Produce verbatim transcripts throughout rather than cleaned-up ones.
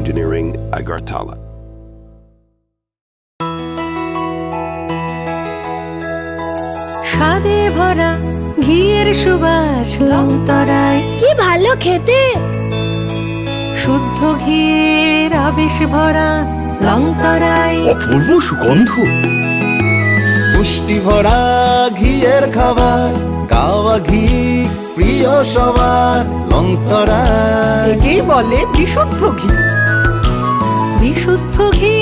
Engineering, Agartala. স্বাদে ভরা ঘিয়ের সুবাস লংতরাই। কি ভালো খেতে! শুদ্ধ ঘিয়ের আবেশ ভরা লংতরাই। অপূর্ব সুগন্ধ। পুষ্টি ভরা ঘিয়ের খাবার, গাওয়া ঘি প্রিয় সবার, লংতরাই। একেই বলে বিশুদ্ধ ঘি। বিশুদ্ধ ঘি,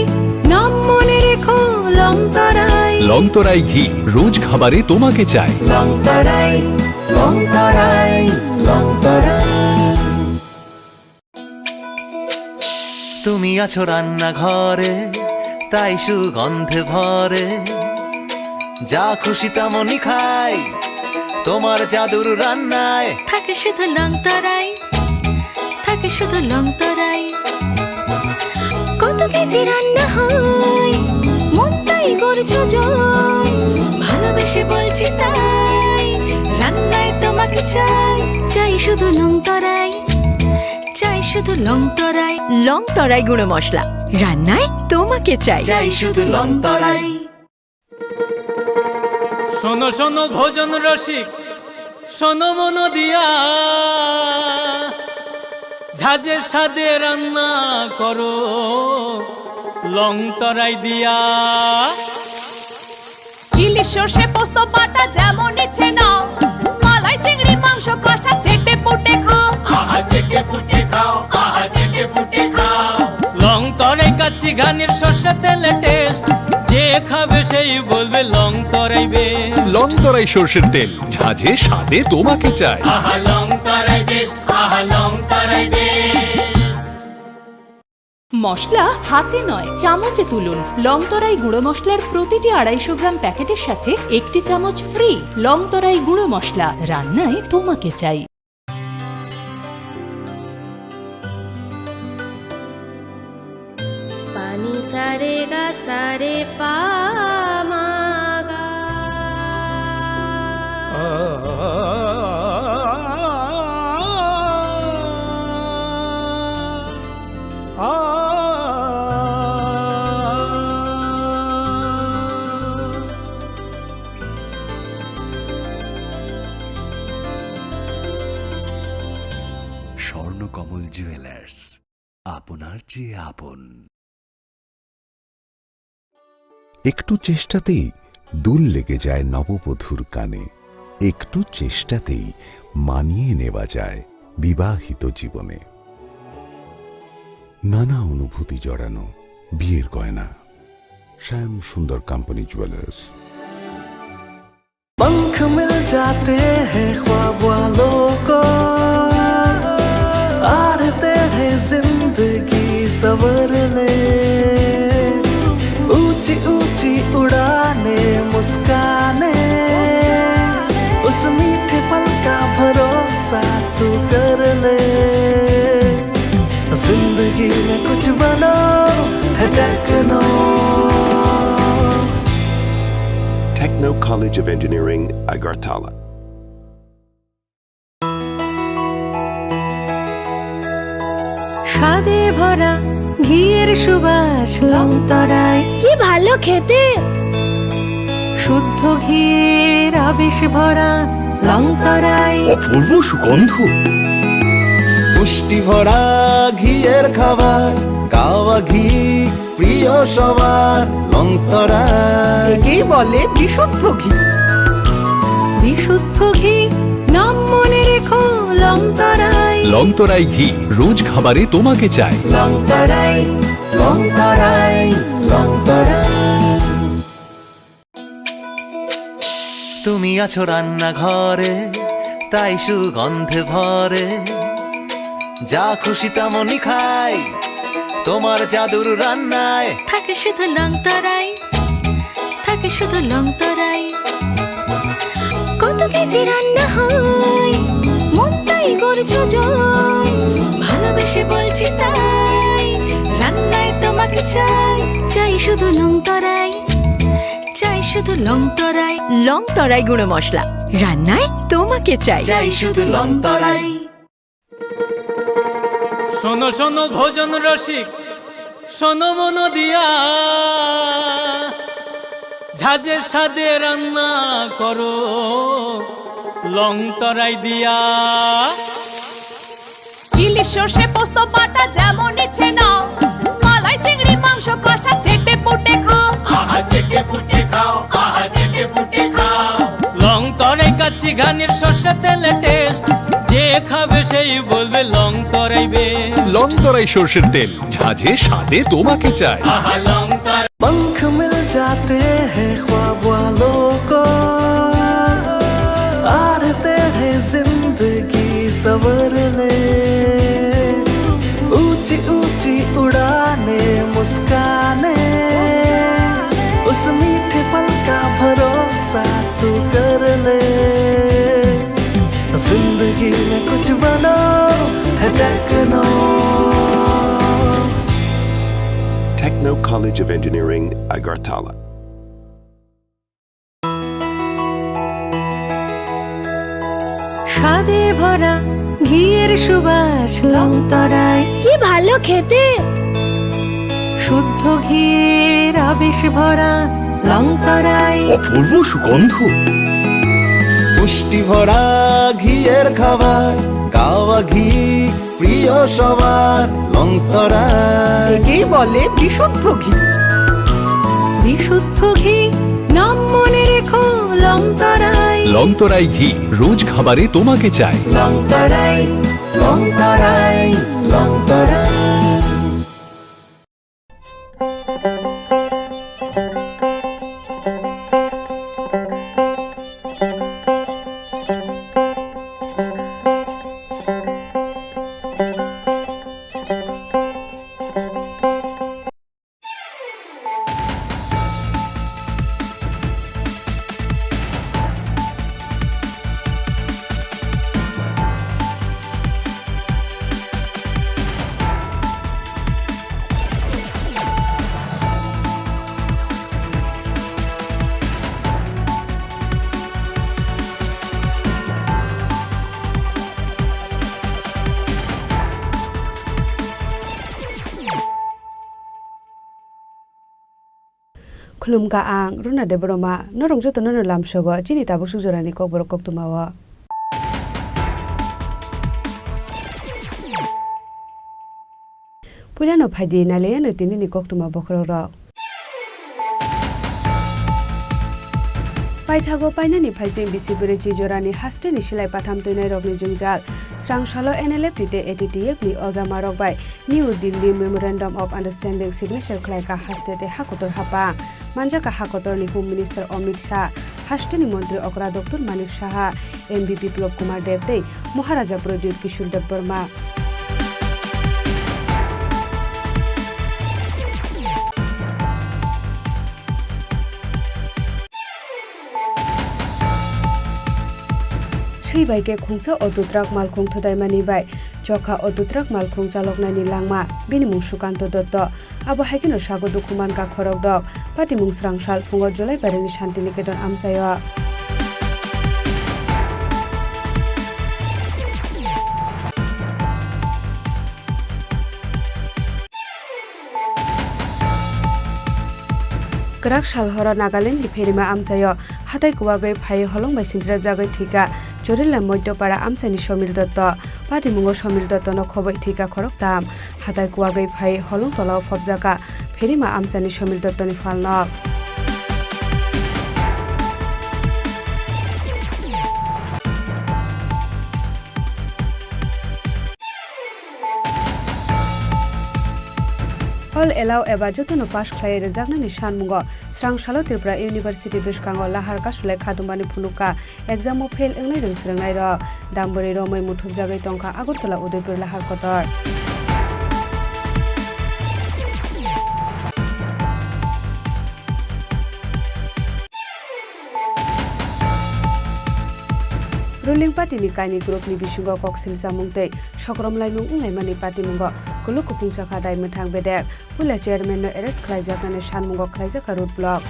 নাম মনে রেখো, লংতরাই। লংতরাই ঘি, রোজ খাবারে তোমাকে চাই। লংতরাই, লংতরাই, লংতরাই। তুমি আছো রান্নাঘরে, তাই সুগন্ধে ভরে। যা খুশি তেমনই খাই, তোমার জাদুর রান্নায়। থাকে শুধু লংতরাই, থাকে শুধু লংতরাই। কত কেজি রান্না হয়, মনটাই করছো জয়। ভালোবেসে বলছি তাই, রান্নায় তোমাকে চাই। চাই শুধু লংতরাই, চাই শুধু লংতরাই। লংতরাই গুঁড়ো মশলা, রান্নায় তোমাকে চাই। চাই শুধু লংতরাই। শোনো শোনো ভোজন রসিক, শোনো মন দিয়া, ঝাঁঝের স্বাদে রান্না করো লংতরাই দিয়া। ইলিশ সর্ষে পোস্ত বাটা যেমন ইচ্ছে নাও, মালাই চিংড়ি মাংস কষা চেটে পুটে খাও। আহা চেটে পুটে খাও, আহা চেটে পুটে খাও। লংতরাই কাচ্চি ঘানির সর্ষে তেলে টেস্ট, যে খাবে সেই বলবে লংতরাই বেস্ট। লংতরাই সর্ষের তেল, ঝাঁঝে স্বাদে তোমাকে চাই। আহা লংতরাই বেস্ট, আহা লংতরাই বেস্ট। মশলা হাতে নয়, চামচে তুলুন। লংতরাই গুঁড়ো মশলার প্রতিটি আড়াইশো গ্রাম প্যাকেটের সাথে একটি চামচ ফ্রি। লংতরাই গুঁড়ো মশলা, রান্নায় তোমাকে চাই। Pani sare ga sare pa ma ga. Swarnakamal jewellers, আপনার চেয়ে আপন। একটু চেষ্টাতেই দুল লেগে যায় নববধূর কানে, একটু চেষ্টাতেই মানিয়ে নেওয়া যায় বিবাহিত জীবনে। নানা অনুভূতি জড়ানো বিয়ের গয়না। শ্যাম সুন্দর কোম্পানি জুয়েলার্স। पंख मिल जाते हैं ख्वाब वालों को, आड़ते हैं जिंदगी संवरने। ऊंची ऊंची उड़ाने, मुस्काने, उस मीठे पल का भरोसा तू कर ले। जिंदगी में कुछ बनो है techno. Techno College of Engineering, Agartala. স্বাদে ভরা ঘিয়ের সুবাস লংতরাই। কি ভালো খেতে! শুদ্ধ ঘিয়ের আবেশ ভরা লংতরাই। অপূর্ব সুগন্ধ। পুষ্টি ভরা ঘিয়ের খাবার, গাওয়া ঘি প্রিয় সবার, লংতরাই। একেই বলে বিশুদ্ধ ঘি। বিশুদ্ধ ঘি, নাম মনে রেখো, লংতরাই। লংতরাই ঘি, রোজ খাবারে তোমাকে চাই। লংতরাই, লংতরাই, লংতরাই। তুমি আছো রান্নাঘরে, তাই সুগন্ধে ভরে। যা খুশি তেমনই খাই, তোমার জাদুর রান্নায়। থাকে শুধু লংতরাই, থাকে শুধু লংতরাই। কত কেজি রান্না হয়, মনটাই করছো জয়। ভালোবেসে বলছি তাই, রান্নায় তোমাকে চাই। চাই শুধু লংতরাই, চাই শুধু লংতরাই। লংতরাই গুঁড়ো মশলা, রান্নায় তোমাকে চাই। চাই শুধু লংতরাই। শোনো শোনো ভোজন রসিক, শোনো মন দিয়া, ঝাঁঝে স্বাদে রান্না করো লং তরাই দিয়া। ইলিশ সর্ষে পোস্ত বাটা যেমন ইচ্ছে নাও, মালাই চিংড়ি মাংস কষা চেটে পুটে খাও। আহা চেটে পুটে খাও, আহা চেটে পুটে খাও। লং তরাই কাচ্চি ঘানির সর্ষে তেলে টেস্ট, যে খাবে সেই বলবে লং তরাই বেস্ট। লং তরাই সর্ষের তেল, ঝাঁঝে স্বাদে তোমাকে চাই। আহা লং তরাই। पंख मिल जाते हैं ख्वाब वालों को, आड़ते हैं जिंदगी संवरने। ऊंची ऊंची उड़ाने, मुस्काने, उस मीठे पल का भरोसा तू कर ले। जिंदगी में कुछ बनो है techno. Techno College of Engineering, Agartala. স্বাদে ভরা ঘিয়ের সুবাস লং তরাই। কি ভালো খেতে। শুদ্ধ ঘিয়ের আবেশ ভরা লং তরাই। অপূর্ব সুগন্ধ। পুষ্টি ভরা ঘিয়ের খাবার, কাওয়া ঘি প্রিয় সবার, লং তরাই। একেই বলে বিশুদ্ধ ঘি। বিশুদ্ধ ঘি, নাম মনে রেখো লং তরাই। লং তরাই ঘি, রোজ খাবারে তোমাকে চাই। লং তরাই, লং তরাই, লং তরাই। Khulumkha ang Runa Debbarma, norok jotono no lamsogo chini tabuk suk jorani kokborok koktwmao. Puilano phaidi nailaiano tinini koktwma bokhorokrok. Paithago painani phaising bisi bwrwi chijorani hasteni silai patham twinairokni jwngjal. Srangsalo N L F ni tei A T T F ni ojamarok bai New Delhi Memorandum of Understanding signature khlaikha haste tei hakotor hapang. Manjakha hakotorni Home Minister Amit Shah, hasteni montri okra Doctor Manik Saha, M P Biplab Kumar Deb tei Maharaja Pradyut Kishore Debbarma. Swi bai khe khungsa auto truck malkhung thudaimani bai chokha auto truck malkhung chaloknaini langma, bini mung Sukanto Dotto. Abo hai kheno sago dukhu mankha khorokdok. Patimung srangsal phungo Jolaibarini Shantiniketan amchaio. Kwrak sal horo Nagalandni Pherima amchaio hatai kuwagwi phaiwi holong bai sinchirapjagwi thwikha Chorilla Moitopara amchaini Somil Dotto. Patimungo Somil Dottono khoboi thwikha khoroktham. Hatai kuwagwi phaiwi holong tolao phobjakha Pherima amchaini Somil Dottoni phalno. All allow eba jotono pass khlaiwi rwjaknani sanmungo srangsalo Tripura University bwskango lahar kasulai khatungmani phunukha exam o fail wngnai rwng swrwngnairok. Dambwrwi romwi muthubjagwi tongkha Agartala Udaipur lahar kotor. Ruling party ni kainwi group ni bisingo koksil chamung tei sokrom laimung wnglaimani patimungo kuluk kupung chakha dai mwthang bedek. Puila chairman no arrest khlaijaknani sanmungo khlaijakha road block.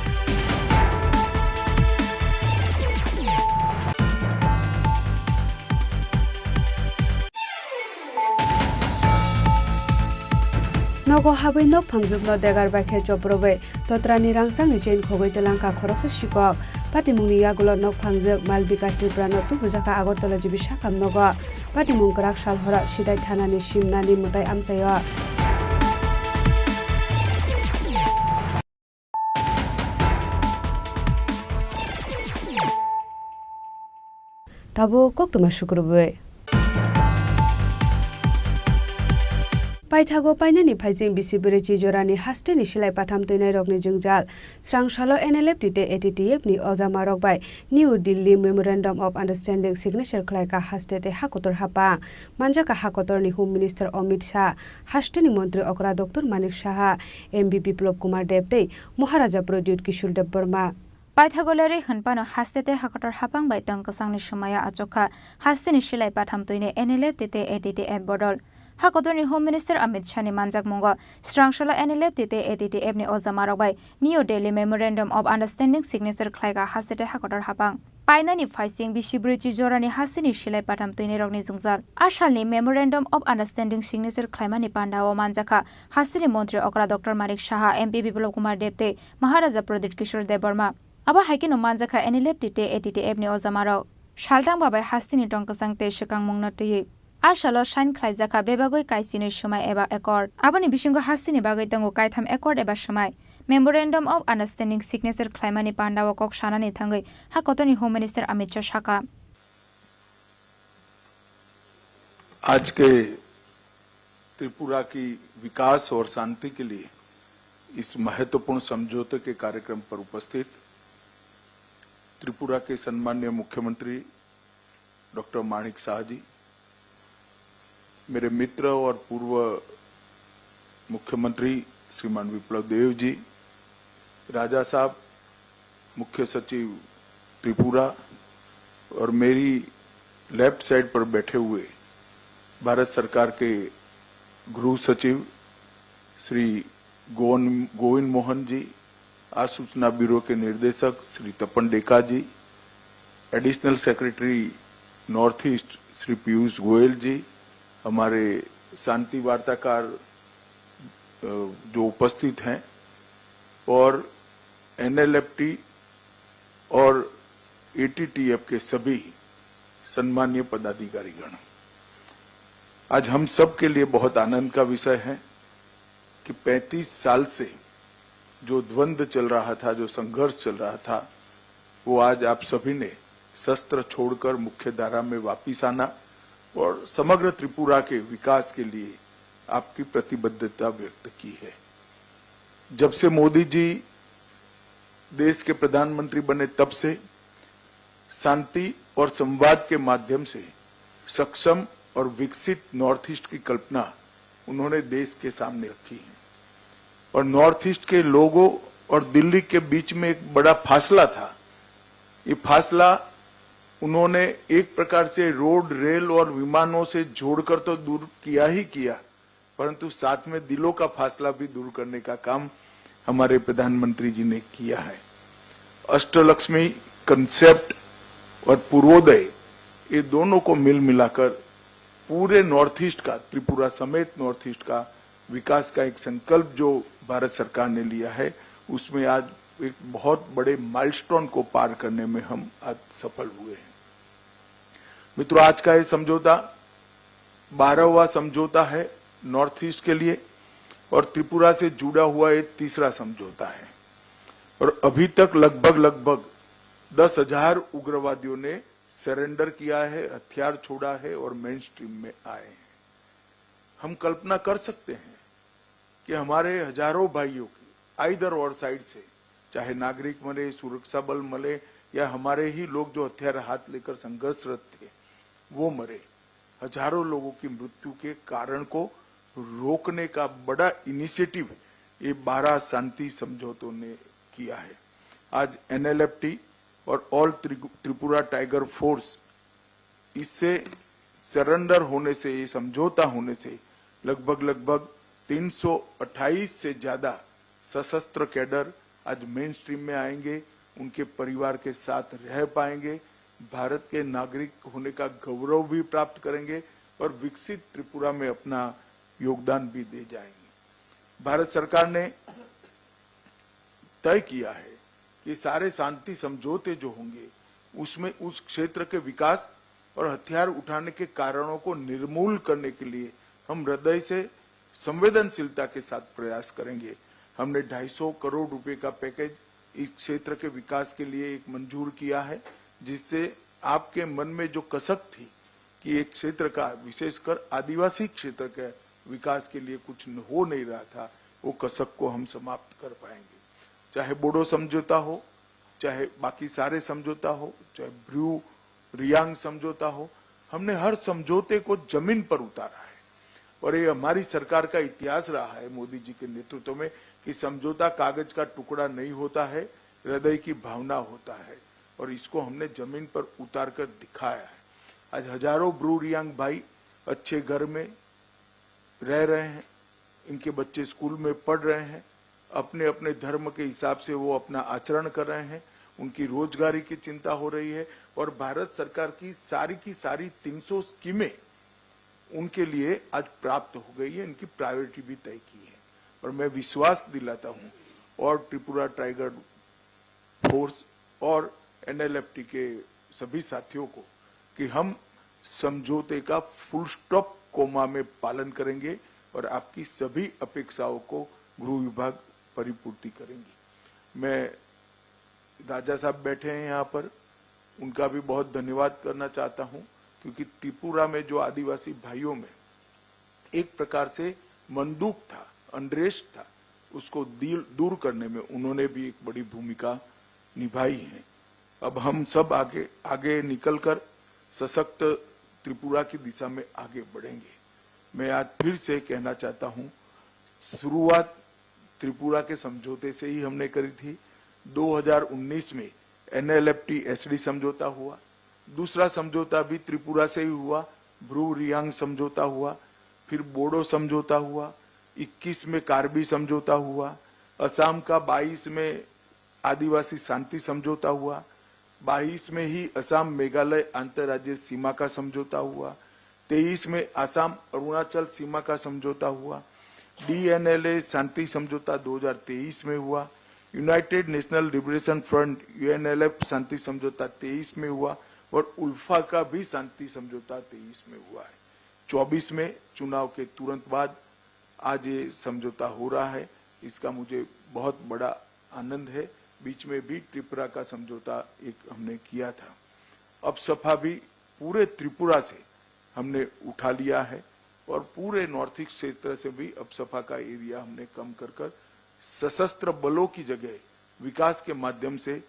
Nogo habwi nok phangjwkno degar bai khe choprobwi totrani rangchakni chain khogwi twlangkha khoroksa sikok. Patimungni yagulo nok phangjwk Malvika Tripurano tubujakha Agartala G B sakam nogo. Patimung kwrak sal hora Sidai thanani simnani mwtai amchaio. Tabuk koktwma sukrubwi. Paithago painani phaising bisi bwrwi chijorani hasteni silai patham twinairokni jwngjal. Srang salo N L F T tei A T T F ni ojamarok bai New Delhi Memorandum of Understanding signature khlaika haste tei hakotor hapang. Manjakha hakotorni Home Minister Amit Shah, hasteni montri okra Doctor Manik Saha, M P Biplab Kumar Deb tei Maharaja Pradyut Kishore Debbarma. Paithago lerwi hwnphano haste tei hakotor hapang bai tong kwchangni swmaio achukha hasteni silai patham twini N L F T tei A T T F bodol. Hakotorni Home Minister Amit Shahni manjakmungo srang salo N L F T tei A T T F ni ojamarok bai New Delhi Memorandum of Understanding signature khlaika haste tei hakotor hapang. Painani phaising bisi bwrwi chijorani hasteni silai patham twinirokni jwngjal. A salni Memorandum of Understanding signature khlaimani pandao manjakha hasteni montri okra Doctor Manik Saha, M P Biplab Kumar Deb tei Maharaja Pradyut Kishore Debbarma. Abo hai kheno manjakha N L F T tei A T T F ni ojamarok. Saltang babai hasteni tong kwchang tei swkangmungno twiwi. A salo sign khlaijakha bebagwi kaisinwi swmai eba accord. Aboni bisingo hasteni bagwi tongo kaitham accord eba swmai. Memorandum of Understanding signature khlaimani pandao kok sanani thangwi hakotorni Home Minister Amit Shah sakha. आज के त्रिपुरा की विकास और शांति के लिए इस महत्वपूर्ण समझौते के कार्यक्रम पर उपस्थित त्रिपुरा के सम्माननीय मुख्यमंत्री डॉक्टर माणिक साह जी, मेरे मित्र और पूर्व मुख्यमंत्री श्रीमान विप्लव देव जी, राजा साहब, मुख्य सचिव त्रिपुरा, और मेरी लेफ्ट साइड पर बैठे हुए भारत सरकार के गृह सचिव श्री गोवन-, गोविंद मोहन जी, आसूचना ब्यूरो के निर्देशक Shri Tapan Deka ji, additional secretary north east Shri Piyush Goyal ji, हमारे शांति वार्ताकार, अ, जो उपस्थित हैं, और एनएलएफटी और एटीटीएफ के सभी सम्मानीय पदाधिकारीगण, आज हम सब के लिए बहुत आनंद का विषय है कि पैंतीस साल से जो द्वंद्व चल रहा था, जो संघर्ष चल रहा था, वो आज आप सभी ने शस्त्र छोड़कर मुख्य धारा में वापिस आना और समग्र त्रिपुरा के विकास के लिए आपकी प्रतिबद्धता व्यक्त की है। जब से मोदी जी देश के प्रधानमंत्री बने, तब से शांति और संवाद के माध्यम से सक्षम और विकसित नॉर्थ ईस्ट की कल्पना उन्होंने देश के सामने रखी है। और नॉर्थ ईस्ट के लोगों और दिल्ली के बीच में एक बड़ा फासला था। ये फासला उन्होंने एक प्रकार से रोड, रेल और विमानों से जोड़कर तो दूर किया ही किया, परंतु साथ में दिलों का फासला भी दूर करने का काम हमारे प्रधानमंत्री जी ने किया है। अष्टलक्ष्मी कॉन्सेप्ट और पूर्वोदय, ये दोनों को मिल मिलाकर पूरे नॉर्थ ईस्ट का, त्रिपुरा समेत नॉर्थ ईस्ट का विकास का एक संकल्प जो भारत सरकार ने लिया है, उसमें आज एक बहुत बड़े माइलस्टोन को पार करने में हम आज सफल हुए हैं। मित्रों, आज का ये समझौता बारहवाँ समझौता है नॉर्थ ईस्ट के लिए और त्रिपुरा से जुड़ा हुआ ये तीसरा समझौता है। और अभी तक लगभग, लगभग दस हज़ार उग्रवादियों ने सरेंडर किया है, हथियार छोड़ा है और मेन स्ट्रीम में आए हैं। हम कल्पना कर सकते हैं कि हमारे हजारों भाइयों की आइदर और साइड से, चाहे नागरिक मरे, सुरक्षा बल मरे, या हमारे ही लोग जो हथियार हाथ लेकर संघर्षरत थे, वो मरे, हजारों लोगों की मृत्यु के कारण को रोकने का बड़ा इनिशिएटिव ये बारह शांति समझौतों ने किया है। आज एनएलएफटी और ऑल त्रिगु-, त्रिपुरा टाइगर फोर्स, इससे सरेंडर होने से, ये समझौता होने से लगभग, लगभग तीन सौ अट्ठाईस से ज्यादा सशस्त्र कैडर आज मेन स्ट्रीम में आएंगे, उनके परिवार के साथ रह पाएंगे, भारत के नागरिक होने का गौरव भी प्राप्त करेंगे और विकसित त्रिपुरा में अपना योगदान भी दे जाएंगे। भारत सरकार ने तय किया है कि सारे शांति समझौते जो होंगे, उसमें उस क्षेत्र के विकास और हथियार उठाने के कारणों को निर्मूल करने के लिए हम हृदय से संवेदनशीलता के साथ प्रयास करेंगे। हमने ढाई सौ करोड़ रुपए का पैकेज इस क्षेत्र के विकास के लिए एक मंजूर किया है, जिससे आपके मन में जो कसक थी कि एक क्षेत्र का, विशेषकर आदिवासी क्षेत्र के विकास के लिए कुछ न-, हो नहीं रहा था, वो कसक को हम समाप्त कर पाएंगे। चाहे बोडो समझौता हो, चाहे बाकी सारे समझौता हो, चाहे ब्रू रियांग समझौता हो, हमने हर समझौते को जमीन पर उतारा है। और ये हमारी सरकार का इतिहास रहा है मोदी जी के नेतृत्व में कि समझौता कागज का टुकड़ा नहीं होता है, हृदय की भावना होता है। और इसको हमने जमीन पर उतार कर दिखाया है। आज हजारों ब्रू रियांग भाई अच्छे घर में रह रहे हैं, इनके बच्चे स्कूल में पढ़ रहे हैं, अपने अपने धर्म के हिसाब से वो अपना आचरण कर रहे हैं, उनकी रोजगारी की चिंता हो रही है और भारत सरकार की सारी की सारी तीन सौ स्कीमें उनके लिए आज प्राप्त हो गई है, इनकी प्रायोरिटी भी तय की है। और मैं विश्वास दिलाता हूँ और त्रिपुरा टाइगर फोर्स और एनएलएफटी के सभी साथियों को कि हम समझौते का फुल स्टॉप कोमा में पालन करेंगे और आपकी सभी अपेक्षाओं को गृह विभाग परिपूर्ति करेंगे। मैं राजा साहब बैठे हैं यहाँ पर, उनका भी बहुत धन्यवाद करना चाहता हूँ, क्योंकि त्रिपुरा में जो आदिवासी भाइयों में एक प्रकार से मंदुक था, अनरेस्ट था, उसको दिल, दूर करने में उन्होंने भी एक बड़ी भूमिका निभाई है। अब हम सब आगे, आगे निकलकर सशक्त त्रिपुरा की दिशा में आगे बढ़ेंगे। मैं आज फिर से कहना चाहता हूँ, शुरुआत त्रिपुरा के समझौते से ही हमने करी थी। दो हज़ार उन्नीस में एनएलएफटी एसडी समझौता हुआ, दूसरा समझौता भी त्रिपुरा से ही हुआ, ब्रू रियांग समझौता हुआ, फिर बोडो समझौता हुआ, इक्कीस में कार्बी समझौता हुआ, असम का बाईस में आदिवासी शांति समझौता हुआ, बाईस में ही असम मेघालय अंतर्राज्यीय सीमा का समझौता हुआ, तेईस में असम अरुणाचल सीमा का समझौता हुआ, डीएनएलए शांति समझौता दो हज़ार तेईस में हुआ, United National Liberation Front, UNLF शांति समझौता तेईस में हुआ और उल्फा का भी शांति समझौता तेईस में हुआ है। चौबीस में चुनाव के तुरंत बाद आज ये समझौता हो रहा है, इसका मुझे बहुत बड़ा आनंद है। बीच में भी त्रिपुरा का समझौता एक हमने किया था। अब सफा भी पूरे त्रिपुरा से हमने उठा लिया है और पूरे नॉर्थ ईस्ट क्षेत्र से भी अब सफा का एरिया हमने कम कर कर सशस्त्र बलों की जगह विकास के माध्यम से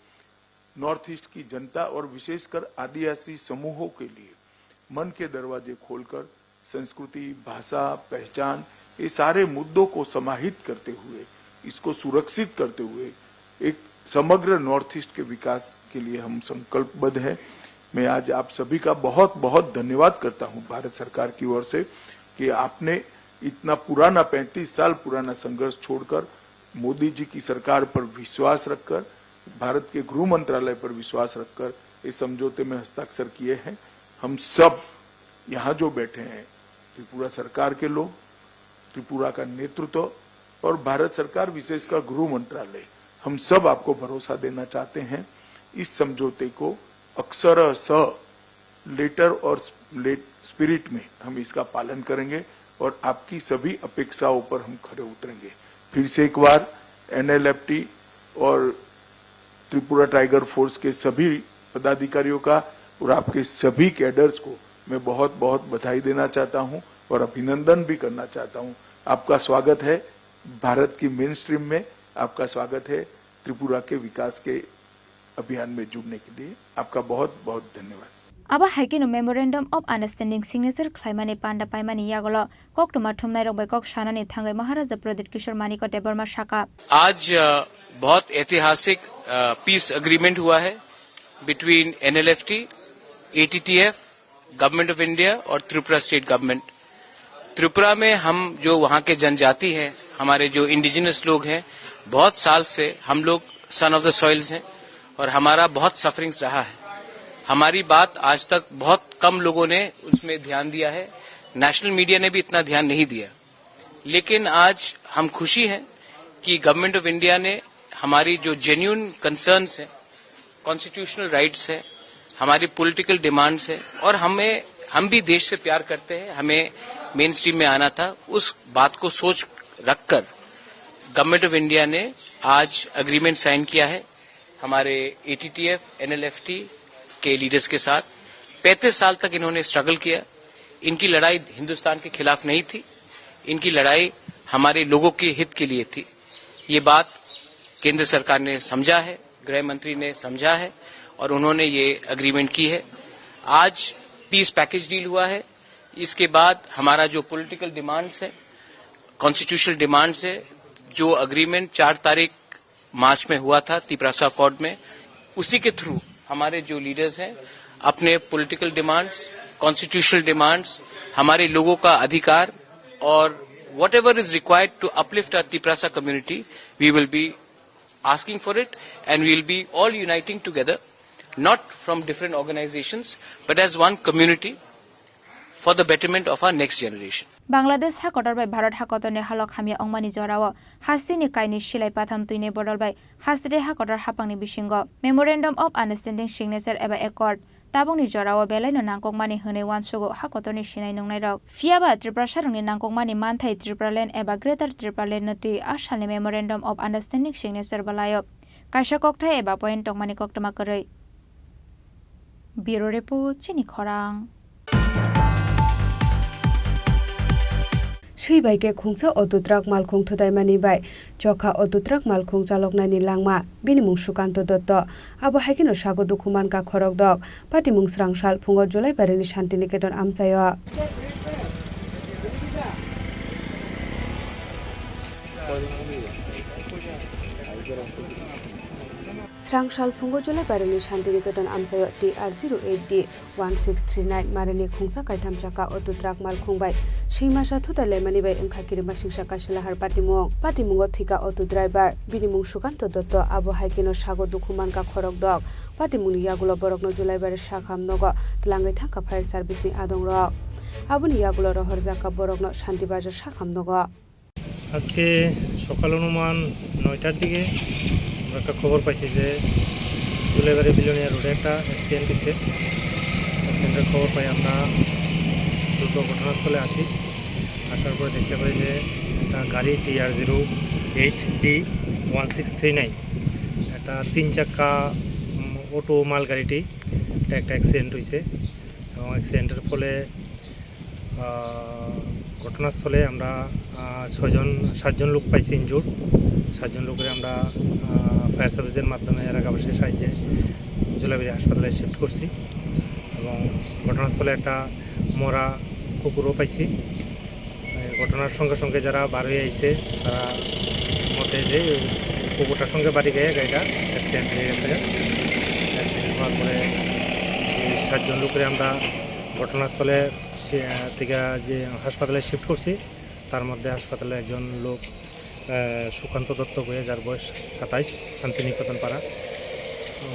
नॉर्थ ईस्ट की जनता और विशेषकर आदिवासी समूहों के लिए मन के दरवाजे खोलकर संस्कृति, भाषा, पहचान, ये सारे मुद्दों को समाहित करते हुए, इसको सुरक्षित करते हुए एक समग्र नॉर्थ ईस्ट के विकास के लिए हम संकल्पबद्ध हैं। मैं आज आप सभी का बहुत, बहुत धन्यवाद करता हूं भारत सरकार की ओर से कि आपने इतना पुराना, पैंतीस साल पुराना संघर्ष छोड़कर मोदी जी की सरकार पर विश्वास रखकर, भारत के गृह मंत्रालय पर विश्वास रखकर इस समझौते में हस्ताक्षर किए हैं। हम सब यहाँ जो बैठे हैं, त्रिपुरा सरकार के लोग, त्रिपुरा का नेतृत्व और भारत सरकार, विशेषकर गृह मंत्रालय, हम सब आपको भरोसा देना चाहते हैं। इस समझौते को अक्षरशः लेटर और लेट स्पिरिट में हम इसका पालन करेंगे और आपकी सभी अपेक्षाओं पर हम खरे उतरेंगे। फिर से एक बार एनएलएफटी और त्रिपुरा टाइगर फोर्स के सभी पदाधिकारियों का और आपके सभी कैडर्स को मैं बहुत बहुत बधाई देना चाहता हूं और अभिनंदन भी करना चाहता हूं। आपका स्वागत है भारत की मेन स्ट्रीम में, आपका स्वागत है त्रिपुरा के विकास के अभियान में जुड़ने के लिए। आपका बहुत बहुत धन्यवाद। Abo hai kheno Memorandum of Understanding signature khlaimani panda paimani yagulo koktwma thumnairok bai kok sanani thangwi Maharaja Pradyut Kishore Manikya Debbarma sakha। आज अ, बहुत ऐतिहासिक पीस एग्रीमेंट हुआ है between NLFT, ATTF, government of India और Tripura state government. Tripura में हम जो वहाँ के जनजाति हैं, हमारे जो इंडिजिनस लोग हैं, बहुत साल से हम लोग सन ऑफ द सॉइल्स हैं और हमारा बहुत सफरिंग्स रहा है। हमारी बात आज तक बहुत कम लोगों ने उसमें ध्यान दिया है, नेशनल मीडिया ने भी इतना ध्यान नहीं दिया। लेकिन आज हम खुशी हैं कि गवर्नमेंट ऑफ इंडिया ने हमारी जो जेन्युइन कंसर्न्स हैं, कॉन्स्टिट्यूशनल राइट्स हैं, हमारी पॉलिटिकल डिमांड्स हैं और हमें, हम भी देश से प्यार करते हैं, हमें मेन स्ट्रीम में आना था, उस बात को सोच रखकर गवर्नमेंट ऑफ इंडिया ने आज एग्रीमेंट साइन किया है हमारे एटीटीएफ, एनएलएफटी के लीडर्स के साथ। पैंतीस साल तक इन्होंने स्ट्रगल किया। इनकी लड़ाई हिंदुस्तान के खिलाफ नहीं थी, इनकी लड़ाई हमारे लोगों के हित के लिए थी। ये बात केंद्र सरकार ने समझा है, गृह मंत्री ने समझा है और उन्होंने ये एग्रीमेंट की है। आज पीस पैकेज डील हुआ है। इसके बाद हमारा जो पॉलिटिकल डिमांड्स है, कॉन्स्टिट्यूशनल डिमांड्स है, जो एग्रीमेंट चार तारीख मार्च में हुआ था तिपरासा अकॉर्ड में, उसी के थ्रू हमारे जो लीडर्स हैं अपने पॉलिटिकल डिमांड्स, कॉन्स्टिट्यूशनल डिमांड्स, हमारे लोगों का अधिकार और whatever is required to uplift our Tiprasa community, we will be asking for it and we will be all uniting together, not from different organizations, but as one community for the betterment of our next generation. Bangladesh hakotor bai Bharat hakotorni halok hamya wngmani jorao hasteni kainwi silai patham twinai bodol bai hasteni hakotor hapangni bisingo Memorandum of Understanding signature eba accord tabukni jorao belaino nangkukmani hwnwi uansugo hakotorni sinai nungnairok. Phiyaba Tiprasarokni nangkukmani manthai Tipraland eba Greater Tipraland no twi a salni Memorandum of Understanding signature bwlaio kaisa kokthai eba point tongmani koktwma kwrwi. Bureau Report, Chini Khorang. Swi bai khe khungsa auto truck malkhung thutaimani bai chokha auto truck malkhung chaloknaini langma bini mung Sukanto Dotto. Abo hai kheno sago dukhu mankha khorokdok. Patimung srangsal phungo Julaibari ni Shantiniketan amchaio. Srangsal phungo Julaibari ni Shantiniketan amchaio T R zero eight D one six three nine marini khungsa kaitham chakka auto truck malkhung bai swi masa thutai laimani bai wngkha kirimasingsa kaisa lahar patimung. Patimungo thika auto driver, bini mung Sukanto Dotto, abo hai kheno sago dukhu mankha khorokdok. Patimungni yagulo borokno Julaibari sakham nogo twlangwi thangkha fire service ni adongrok. Aboni yagulo rohorjakha borokno Shanti Bazar sakham nogo. আজকে সকাল অনুমান নয়টার দিকে আমরা একটা খবর পাইছি যে জুলাইবাড়ি বিলোনিয়া রোডে একটা অ্যাক্সিডেন্ট হয়েছে। অ্যাক্সিডেন্টের খবর পাই আমরা দ্রুত ঘটনাস্থলে আসি। আসার পরে দেখতে পাই যে একটা গাড়ি T R zero eight D one six three nine, একটা তিন চাক্কা, উম, অটো মালগাড়িটি, এটা একটা অ্যাক্সিডেন্ট হয়েছে এবং অ্যাক্সিডেন্টের ফলে আহ, ঘটনাস্থলে আমরা, আহ, ছয়জন, সাতজন লোক পাইছি ইনজুর্ড। সাতজন লোকরে আমরা, আহ, ফায়ার সার্ভিসের মাধ্যমে এলাকাবাসীর সাহায্যে জুলাইবাড়ি হাসপাতালে শিফট করছি এবং ঘটনাস্থলে একটা মরা কুকুরও পাইছি। এই ঘটনার সঙ্গে সঙ্গে যারা বার হয়ে আইছে, তারা মতে যে কুকুরটার সঙ্গে বাড়ি গিয়ে গাড়িটা অ্যাক্সিডেন্ট হয়ে গেছে। অ্যাক্সিডেন্ট হওয়ার পরে এই সাতজন লোকরে আমরা ঘটনাস্থলে সে, আহ, থেকে যে হাসপাতালে শিফট করছি, তার মধ্যে হাসপাতালে একজন লোক, আহ, সুকান্ত দত্ত বইয়া, যার বয়স সাতাইশ, শান্তিনিকেতন পাড়া,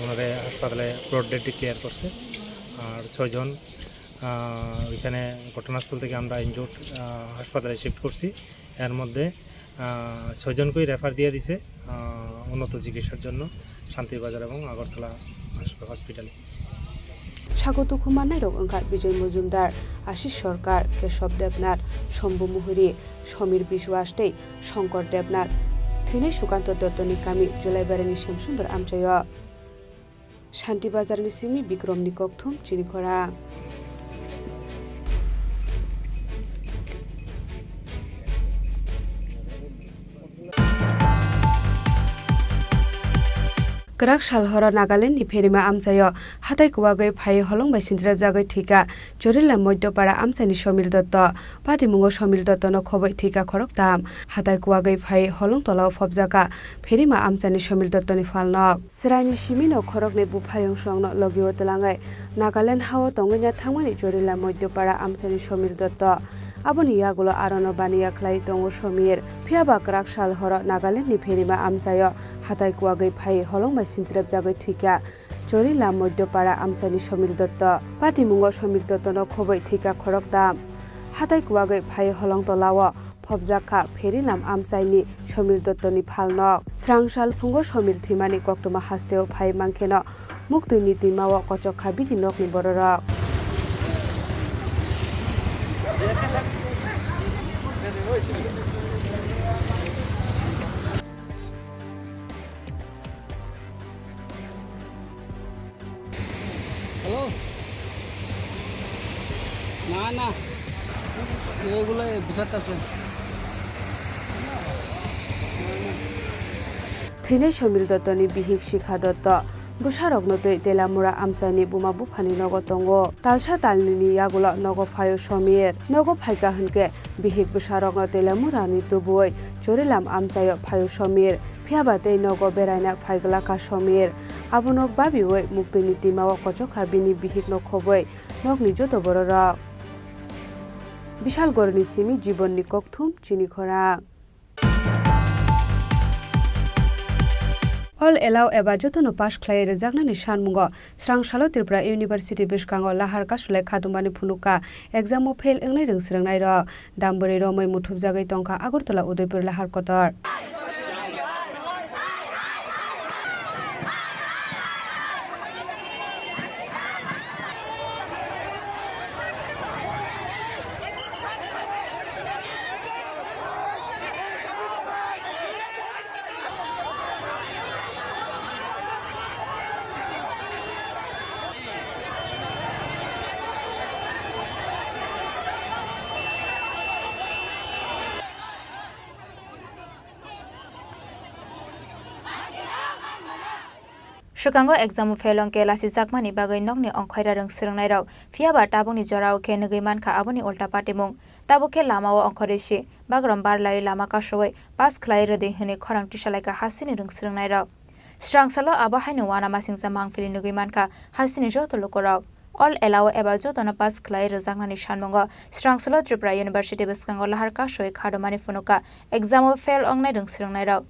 ওনারে হাসপাতালে ব্রড ডেড ডিক্লেয়ার করছে। আর ছয়জন, আহ, ওইখানে ঘটনাস্থল থেকে আমরা ইনজুর্ড, আহ, হাসপাতালে শিফট করছি। এর মধ্যে, আহ, ছয়জনকেই রেফার দিয়ে দিছে, আহ, উন্নত চিকিৎসার জন্য শান্তিবাজার এবং আগরতলা হস-, হসপিটালে। Sago dukhu mannairok wngkha Bijoy Mojumdar, Ashish Sarkar, Keshob Debnath, Shambhu Muhuri, Somir Biswas tei Shankar Debnath. Thwinai Sukanto Dottoni kami Julaibari ni Semsundor amchaio. Shanti Bazar ni simi Bikrom ni kokthum chini khorang. Kwrak sal horo Nagaland ni Pherima amchaio hatai kuwagwi phai holong bai sinchirapjagwi thwikha Chorila Moidopara amchaini Somir Dotto. Patimungo Somir Dotto no khoboi thwikha khoroktham. Hatai kuwagwi phai holong tolao phobjakha Pherima amchaini Somir Dotto ni phalnok. Chwraini simino khoroknwi buphayung songno logio twlangwi Nagaland hao tongwina thangmani Chorila Moidopara amchaini Somir Dotto. Aboni yagulo arono baniya khlai tongo Somir. Phiyaba kwrak sal horo Nagaland ni Pherima amchaio hatai kuwagwi phai holong bai sinchirapjagwi thwikha Chorila Moidopara amchaini Somir Dotto. Patimungo Somir Dotto no khoboi thwikha khoroktham. Hatai kuwagwi phai holong tolao Khobjak kha Pherilam amchaini Somir Dottoni phalnok. Srang sal phungo Somir thwimani koktwma hasteo phai mankheno muktwini twimao kochok kha bini nokni bororok. Hello? না, না। এগুলো এই বিষয়টা আছে। Thwinai Somir Dottoni bihik Sikha Dotto bwsarokno twi Telamura amchaini buma buphani nogo tongo. Talsa talnini yagulo nogo phaio Somir. Nogo phaikha hwnkhe bihik bwsarokno Telamurani tubui Chorilam amchaio phaio Somir. Phiyaba tei nogo beraina phai glak kha Somir. Abono babiui muktwini twimao kochok kha bini bihikno khobwi nokni joto bororok. Bishalgorni simi Jibonni kokthum chini khorang. All allow eba jotono pass khlai rwjaknani sanmungo srang salo Tripura University bwskango lahar kasulai khatungmani phunukha exam o fail wngnai rwng swrwngnairok. Dambwrwi romwi muthubjagwi tongkha Agartala Udaipur lahar kotor. Swkango exam o fail wngkhe lasijakmani bagwi nokni ongkhoira rwng swrwngnairok, phiyaba tabukni jorao khe nugwi mankha aboni ulta patimung. Tabuk khe lamao ongkhorwi si, bagrom barlaiwi lama kasowi pass khlai rwdi hwnwi khorang tisalaikha hasteni rwng swrwngnairok. Srang salo abo haino uanamasingcha mangpili nugwi mankha hasteni joto lukurok. All allow eba jotono pass khlai rwjaknani sanmungo srang salo Tripura University bwskango lahar kasowi khadomani phunukha exam o fail wngnai rwng swrwngnairok.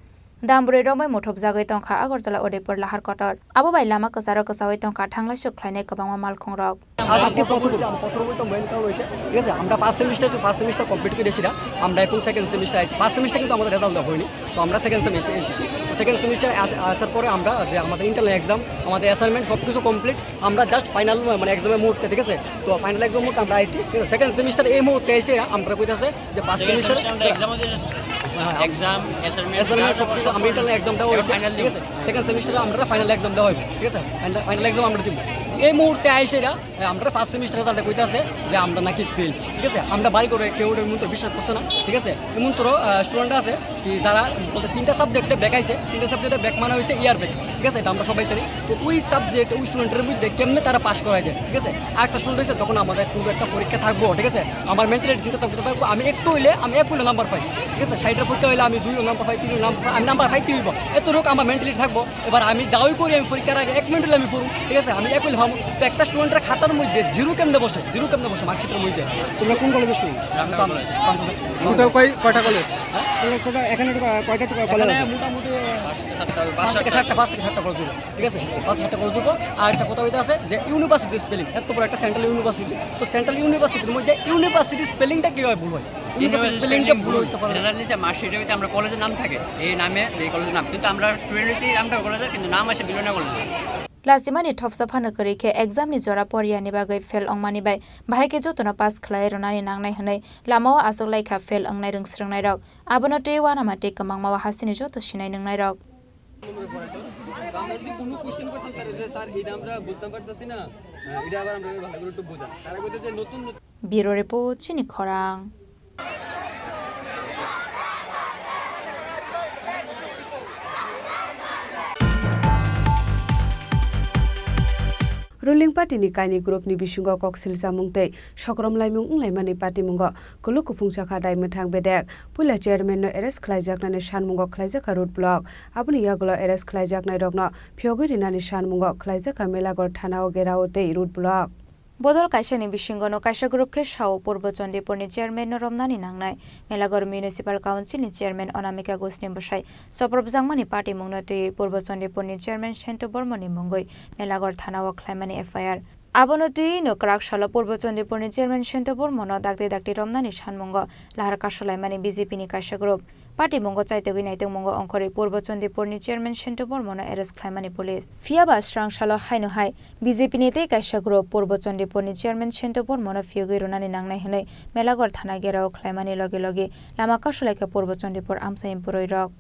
Dambwrwi romwi muthubjagwi tongkha Agartala Udaipur lahar kotor. Abo bai lama kwcharo kwchawi tongkha thanglai suk khlainai kwbangma malkhungrok. আজকে প্রথম, প্রথম তো মেইন কারণ হয়েছে, ঠিক আছে, আমরা first semester, first semester complete করে এসেছিলাম, আমরা এখন সেকেন্ড সেমিস্টার, ফার্স্ট সেমিস্টার কিন্তু আমাদের রেজাল্ট দেওয়া হয়নি, তো আমরা সেকেন্ড সেমিস্টার এসেছি। তো সেকেন্ড সেমিস্টার আস-, আসার পরে আমরা যে আমাদের ইন্টারনাল এক্সাম, আমাদের অ্যাসাইনমেন্ট সব কিছু কমপ্লিট, আমরা জাস্ট ফাইনাল, মানে, এক্সামের মুহূর্তে, ঠিক আছে, তো ফাইনাল এক্সাম মুহূর্তে আমরা আইছি, ঠিক আছে, সেকেন্ড সেমিস্টার এই মুহূর্তে এসে আমরা কইতাছে যে ফার্স্ট সেকেন্ড সেমিস্টার সেমিস্টার আমরা এক্সামও দিয়ে এসেছি। হ্যাঁ, হ্যাঁ। এক্সাম, অ্যাসাইনমেন্ট, এক্সাম, আমরা ইন্টারনাল এক্সামটা এবার হয়েছে, ফাইনাল ঠিক দিব। আছে? সেকেন্ড সেমিস্টারে আমরা ফাইনাল এক্সাম দেওয়া হইব, ঠিক আছে? ফাইনাল, ফাইনাল এক্সাম আমরা দিব। এই মুহূর্তে আইসে এরা, এ, আমরা ফার্স্ট সেমিস্টার রেজাল্টে কইতাছে যে আমরা নাকি ফেল, ঠিক আছে? আমরা বাড়ি করে কেউ ওটার মধ্যে বিশ্বাস করছে না, ঠিক আছে? এমন তোর, আহ, স্টুডেন্ট আছে কি যারা বলতে তিনটা সাবজেক্টে ব্যাক আইছে, তিনটা সাবজেক্টে ব্যাক মানে হয়েছে ইয়ার ব্যাক, ঠিক আছে? এটা আমরা সবাই জানি। তো ওই সাবজেক্ট ওই স্টুডেন্টের মধ্যে কেমনে তারা পাস করায় দেয়, ঠিক আছে? আর একটা স্টুডেন্ট হয়েছে তখন আমাদের কিন্তু একটা পরীক্ষা থাকবো, ঠিক আছে? আমার মেন্টালিটি চিন্তা থাকতে পারবো, আমি একটু হইলে, আমি এক হইলে নাম্বার পাই, ঠিক আছে? ষাটটা পরীক্ষা হইলে আমি দুই নাম্বার পাই, তিন নাম্বার পাই, আমি নাম্বার পাইতে হইব। এত লোক আমার মেন্টালিটি থাকবো, এবার আমি যাওই করি, আমি পরীক্ষার আগে এক মিনিট হইলে আমি পড়ুন, ঠিক আছে? আমি এক হইলে ভাবো, তো একটা স্টুডেন্টের খাতার মধ্যে জিরো কেমনে বসে, জিরো কেমনে বসে মার্কশিটের মধ্যে? তোমরা কোন কলেজের স্টুডেন্ট? টোটাল কয়, কয়টা কলেজ? হ্যাঁ? তোমরা টোটাল এখানে টোটাল কয়টা টোটাল কলেজ এখানে আছে? মোটামুটি পাঁচ থেকে সাতটা, পাঁচ থেকে সাতটা কলেজ হইব, ঠিক আছে? পাঁচ সাতটা কলেজ হইব। আর একটা কথা হইতে আছে যে ইউনিভার্সিটি স্পেলিং, এত বড় একটা সেন্ট্রাল ইউনিভার্সিটি, তো সেন্ট্রাল ইউনিভার্সিটির মধ্যে ইউনিভার্সিটি স্পেলিংটা কীভাবে ভুল হয়? ইউনিভার্সিটি ইউনিভার্সিটি স্পেলিংটা স্পেলিং ভুল হইতে পারে। রেজাল্ট নিচে মার্কশিটের ভিতরে আমরা কলেজের নাম থাকে, এই নামে এই কলেজের নাম, কিন্তু আমরা স্টুডেন্ট হইছি, আমরা কলেজের, কিন্তু নাম আছে Belonia college. Lachimani thopsa phano kwrwi khe exam ni jora poriyani bagwi fail wngmani bai bahai khe jotono pass khlai rwnani nangnai hwnwi lamao achuk lai kha fail wngnai rwng swrwngnairok. Abono tei uanama tei kwmangma o hasteni joto sinai nwngnai rok. আমরা যদি কোনো কোশ্চেন করতাম স্যার, যে স্যার, এটা আমরা বুঝতাম পারতেছি না, আহ, এটা আবার আমরা ভালো করে একটু বোঝান। তারা বলছে যে নতুন নতুন Bureau Report, Chini Khorang. Ruling party ni kainwi group ni bisingo koksil chamung tei sokrom laimung wnglaimani patimungo kwlwk kuphung chakha dai mwthang bedek. Puila chairman no arrest khlaijaknani sanmungo khlaijakha road block. Aboni yagulo arrest khlaijaknairokno phiyogwi rinani sanmungo khlaijakha Melaghor thanao gherao tei road block. Bodol kaisani bisingono kaisa group khe sao Purbo Chandipurni chairman no romnani nangnai. Melaghor Municipal Council ni chairman Anamika Ghosh ni bwsai chopropjakmani patimungno twiwi Purbo Chandipurni chairman Sento Bormoni mungwi Melaghor thanao khlaimani F I R. Abono twiwi no kwrak salo Purbo Chondipurni chairman Sento Bormono dakti dakti romnani sanmungo lahar kasulaimani B J P ni kaisa group. Patimungo chaitogwi naitokmungo ongkhorwi Purbo Chondipurni chairman Sento Bormono arrest khlaimani police. Phiyaba srang salo haino hai B J P ni tei kaisa group Purbo Chondipurni chairman Sento Bormono phiyogwi rwnani nangnai hwnwi Melaghor thana gherao khlaimani loge loge lama kasulaikha Purbo Chondipur amchaini bwrwirok.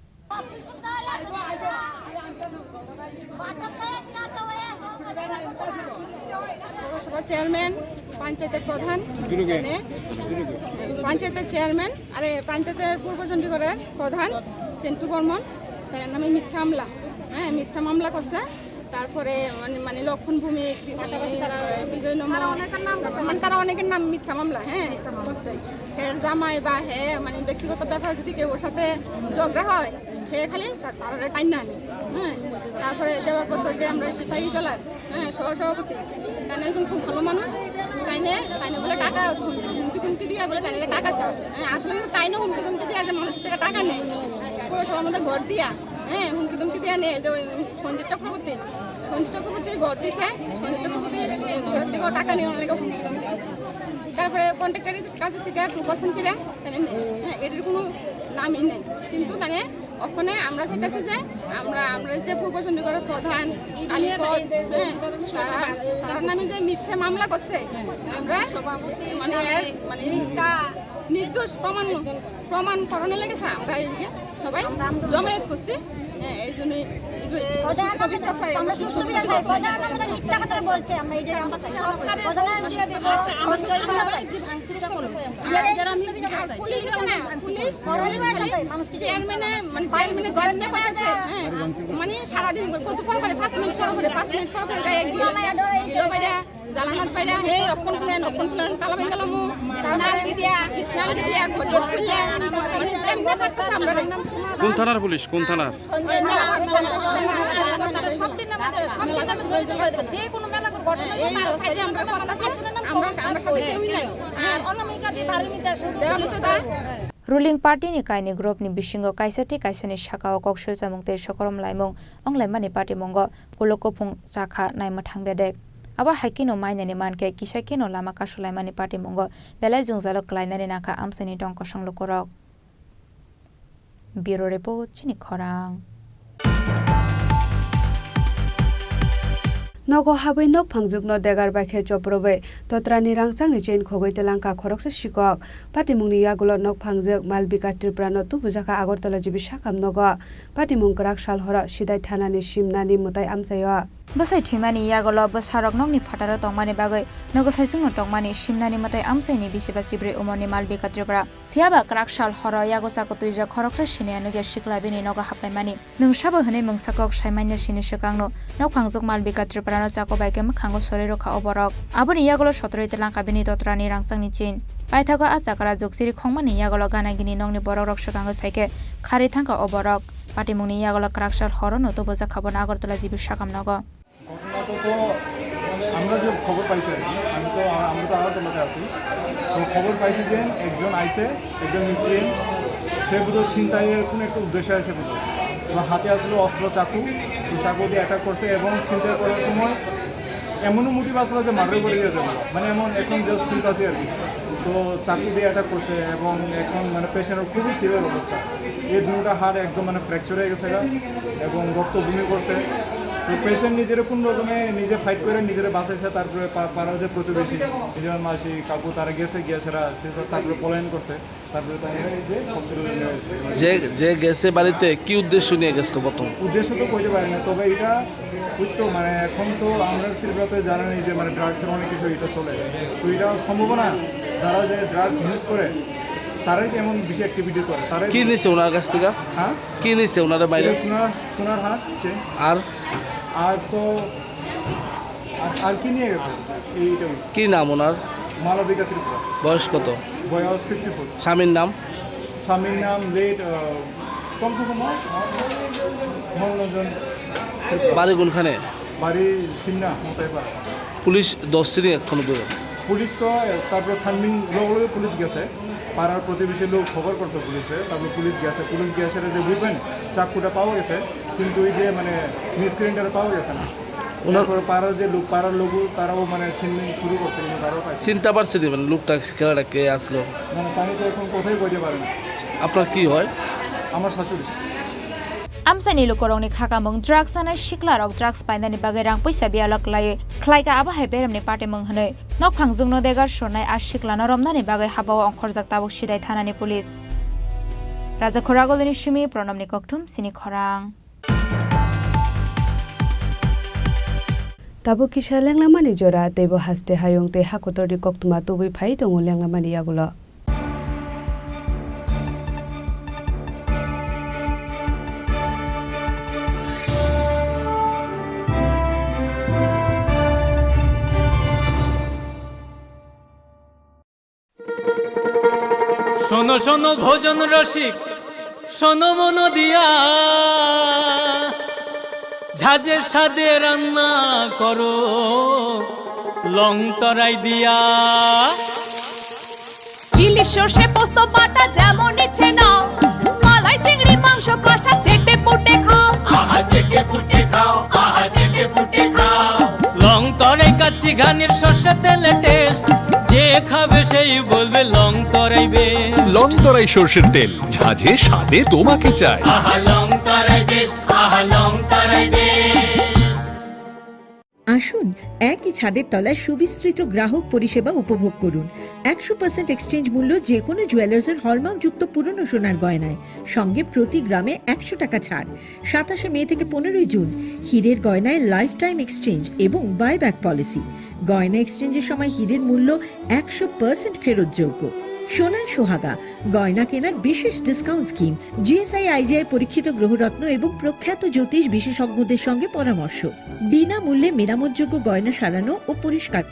পৌরসভার চেয়ারম্যান, পঞ্চায়েতের প্রধান, মানে, পঞ্চায়েতের চেয়ারম্যান, আরে, পঞ্চায়েতের পূর্ব চণ্ডীগড়ের প্রধান, চিন্টু বর্মন, তার নামে মিথ্যা মামলা, হ্যাঁ, মিথ্যা মামলা করছে। তারপরে মানে, মানে, লক্ষণ ভৌমিক, মানে, পাশাপাশি তারা বিজয় নম্র, তারা অনেকের নাম করছে। মানে, তারা অনেকের নাম মিথ্যা মামলা, হ্যাঁ, করছে। হের জামাই বা হে, মানে, ব্যক্তিগত ব্যাপারে যদি কেউ ওর সাথে ঝগড়া হয়, হে খালি তা-, তারারে টাইন না আনে, হ্যাঁ। তারপরে দেওয়ার পর তো যে আমরা সিপাহী জেলার, হ্যাঁ, সহসভাপতি, তাইন একজন খুব ভালো মানুষ, তাইনে, তাইনে বলে টাকা হুম-, হুমকি টুমকি দিয়ে বলে তাইনে টাকা চায়, হ্যাঁ, আসলে কিন্তু তাইনে হুমকি টুমকি দিয়ে যে মানুষের থেকে টাকা নেয়, পৌরসভার মধ্যে ঘর দিয়া, হ্যাঁ, হুমকি টুমকি দিয়ে নেয়, যে ওই সঞ্জিত চক্রবর্তী, সঞ্জিত চক্রবর্তীর ঘর দিছে, সঞ্জিত চক্রবর্তীর ঘর থেকে টাকা নিয়ে অনেকে হুমকি টুমকি দিছে। তারপরে কন্ট্রাক্টরের কাছ থেকে টু পার্সেন্ট কিনা, তাহলে নেই, হ্যাঁ, এটার কোনো নামই নেই। কিন্তু তাহলে ওখানে আমরা চাইতেছি যে আমরা, আমরা যে পূর্ব চণ্ডীগড়ের প্রধান কালীপদ, হ্যাঁ, তারা, তার নামে যে মিথ্যে মামলা করছে, আমরা মানে, মানে নির্দোষ প্রমাণ, প্রমাণ করানোর লেগেছে আমরা এই যে সবাই জমায়েত করছি। হ্যাঁ, এই জন্যই এগুলো প্রধান আমরা সুস্থ বিচার চাই, প্রধান আমাদের মিথ্যা কথা বলছে, আমরা এই যে প্রধান আমরা সুস্থ বিচার চাই। আমরা এই সুস্থ বিচার চাই। পুলিশ আছে না, পুলিশ, চেয়ারম্যানে, মানে, চেয়ারম্যানে যেমনি কইতাছে, হ্যাঁ, মানে, সারাদিন করে, কত ফোন করে, পাঁচ মিনিট পর পরে, পাঁচ মিনিট পর পরে গায়ে গিয়ে, গিয়ে বাইরে, জালানাত বাইরে, হে, অখন খুলেন, অখন খুলেন, তালা ভেঙে গেলাম, তারপরে বিছনা দিয়ে, ঘর দোষ খুললেন, মানে, যেমনি করতেছে আমরা। কোন থানার পুলিশ? কোন থানার? Ruling party ni kainwi group ni bisingo kaisa tei kaisa ni saka o kok soi chamung tei sokorom laimung onglaimani patimungo kuluk kuphung chakha naima thang bedek. Abo hai kheno mainani mankhe kisa kheno lama kasulaimani patimungo belai jwngjalo kwlainani nangkha amchaini tong kosong lukurok. Bureau Report, chini khorang. Nogo habwi nok phangjwkno degar bai khe choprobwi totrani rangchakni chain khogwi telangkha khoroksa sikok. Patimungni yagulo nok phangjwk Malbika Tripurano tubujakha Agartala G B sakam nogo. Patimung kwrak sal horo Sidai thanani simnani mwtai amchaio. Bwsai thwimani yagulo bwsarok nokni phataro tongmani bagwi nogo saichungno tongmani simnani mwtai amchaini bisiba sibrwi umorni Malbika Tripura. Phiyaba kwrak sal horo yago chakotwijak khoroksa siniya nukya sikla bini nogo haplaimani. Nwng sabo hwnwi mungsa kok saimanya sini swkangno nok phangjwk Malbika Tripurano chako bai khe mwkhango sorwi rwkha o borok. Aboni yagulo sotorwi telangkha bini totrani rangchakni chain. Paithago a chakra jukchiri khongmani yagulo gana gini nokni borokrok swkangwi phaikhe kharwi thangkha o borok. Patimungni yagulo kwrak sal horono tubujakha bono Agartala G B sakam nogo. ঘটনাটা তো আমরা যে খবর পাইছি আর কি, আমি তো, আমরা তো আগরতলাতে আছি। তো খবর পাইছি যে একজন আইছে, একজন মিসক্রিয়েন্ট, সে বোধহয় ছিনতাইয়ের কোনো একটা উদ্দেশ্যে আইছে বোধহয়। ওনার হাতে আসলে অস্ত্র, চাকু, তো চাকু দিয়ে অ্যাটাক করছে এবং ছিনতাই করার সময় এমনও মোটিভ আসলে যে মার্ডার করে গেছে বলে, মানে এমন এখন জাস্ট শুনতেছি আর কি। তো চাকু দিয়ে অ্যাটাক করছে এবং এখন মানে পেশেন্টের খুবই সিভিয়ার অবস্থা। এই দুটো হাড় একদম মানে ফ্র্যাকচার হয়ে গেছে গা এবং রক্ত বমি করছে। তো পেশেন্ট নিজেরা কোন রকমে নিজে ফাইট করে নিজেরা বাঁচাইছে, তারপরে পা-, পাড়ার যে প্রতিবেশী, নিজের মাসি কাকু তারা গেছে গিয়া সেরা, সে তারপরে পলায়ন করছে, তারপরে তারা এই যে হসপিটালে নিয়ে গেছে। যে, যে গেছে বাড়িতে কি উদ্দেশ্য নিয়ে গেছে প্রথম? উদ্দেশ্য তো কইতে পারি না, তবে এটা ওই তো মানে এখন তো আমরা ত্রিপুরাতে জানেনই যে মানে ড্রাগসের অনেক কিছু এটা চলে। তো এটা সম্ভাবনা যারা যে ড্রাগস ইউজ করে তারাই যে এমন বেশি অ্যাক্টিভিটি করে, তারাই কি নিছে ওনার কাছ থেকে? হ্যাঁ? কি নিছে ওনারা বাইরে? এই সোনার, সোনার হার, চেন। আর? আর তো আর, আর কি নিয়ে গেছে? এইটাই। কি নাম ওনার? মালবিকা ত্রিপুরা। বয়স কত? বয়স ফিফটি ফোর। স্বামীর নাম? স্বামীর নাম লেট, আহ, কম সে কম, আহ, মনোরঞ্জন ত্রিপুরা। বাড়ি কোনখানে? বাড়ি সিমনা, মোতাইপাড়া। পুলিশ ধরছে নি এখনো পর্যন্ত? পুলিশ তো, আহ, তারপরে ছানবিন লগে লগে পুলিশ গেছে, পাড়ার প্রতিবেশী লোক খবর করছে পুলিশে, তারপরে পুলিশ গেছে, পুলিশ গিয়ে সেটা যে ওয়েপন, চাকুটা পাওয়া গেছে, কিন্তু ওই যে মানে মিসক্রিয়েন্টটা পাওয়া গেছে না। ওনার তারপর পাড়ার যে লোক, পাড়ার লোক, তারাও মানে ছিনতাই শুরু করছে, কিন্তু তারাও পাইছে না। চিনতে পারছে না, মানে, লোকটা, ছেলেটা কে আসলো। মানে, তারা তো এখন কোথায় বলতে পারে না। আপনার কি হয়? আমার শাশুড়ি। Amchaini lukurokni khakamung drugs sanai siklarok drugs painani bagwi rang puisa biyalo khlaiwi khlaika, abo hai beremni patimung hwnwi. Nokphang jwngno degar swnai a siklano romnani bagwi habao ongkhorjak tabuk Sidai thanani police. Raja Khoragulini simi Pranamni Kokthum, Sini Khorang. Tabuk kisa lenglamani jora, teibo haste hayung tei hakotorni koktwma tubui phai tongo lenglamani yagulo. শোনো শোনো ভোজন রসিক, শোনো মন দিয়া, ঝাঁঝে স্বাদে রান্না করো লং তরাই দিয়া। ইলিশ সর্ষে পোস্ত বাটা যেমন ইচ্ছে নাও, মালাই চিংড়ি মাংস কষা চেটে পুটে খাও। আহা চেটে পুটে খাও, আহা চেটে পুটে খাও। লং তরাই কাচ্চি ঘানির সর্ষে তেলে টেস্ট, যে খাবে সেই বলবে লং তরাই বেস্ট। লং তরাই সর্ষের তেল, ঝাঁঝে স্বাদে তোমাকে চাই। আহা লং তরাই বেস্ট, আহা লং তরাই বেস্ট। আসুন, একই ছাদের তলায় সুবিস্তৃত গ্রাহক পরিষেবা উপভোগ করুন। একশো পার্সেন্ট এক্সচেঞ্জ মূল্য যে কোনো জুয়েলার্সের হলমার্কযুক্ত পুরনো সোনার গয়নায়, সঙ্গে প্রতি গ্রামে একশো টাকা ছাড়। সাতাশে মে থেকে পনেরোই জুন, হীরের গয়নায় লাইফ টাইম এক্সচেঞ্জ এবং বাইব্যাক পলিসি। গয়না এক্সচেঞ্জের সময় হীরের মূল্য একশো পার্সেন্ট ফেরতযোগ্য। সোনায় সোহাগা, গয়না কেনার বিশেষ ডিসকাউন্ট স্কিম, জিএসআই আইজিআই পরীক্ষিত গ্রহরত্ন এবং প্রখ্যাত জ্যোতিষ বিশেষজ্ঞদের সঙ্গে পরামর্শ। বিনামূল্যে মেরামতযোগ্য গয়না সারানো ও পরিষ্কার।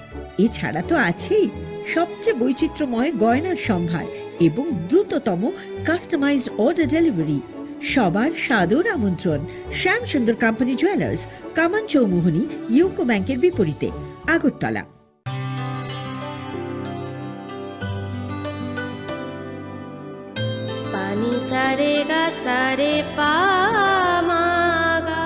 এছাড়া তো আছেই সবচেয়ে বৈচিত্র্যময় গয়নার সম্ভার এবং দ্রুততম কাস্টমাইজড অর্ডার ডেলিভারি। সবার সাদর আমন্ত্রণ শ্যাম সুন্দর কোম্পানি জুয়েলার্স, কামান চৌমুহনী, ইউকো ব্যাংকের বিপরীতে, Agartala. Pani sare ga sare pa ma ga.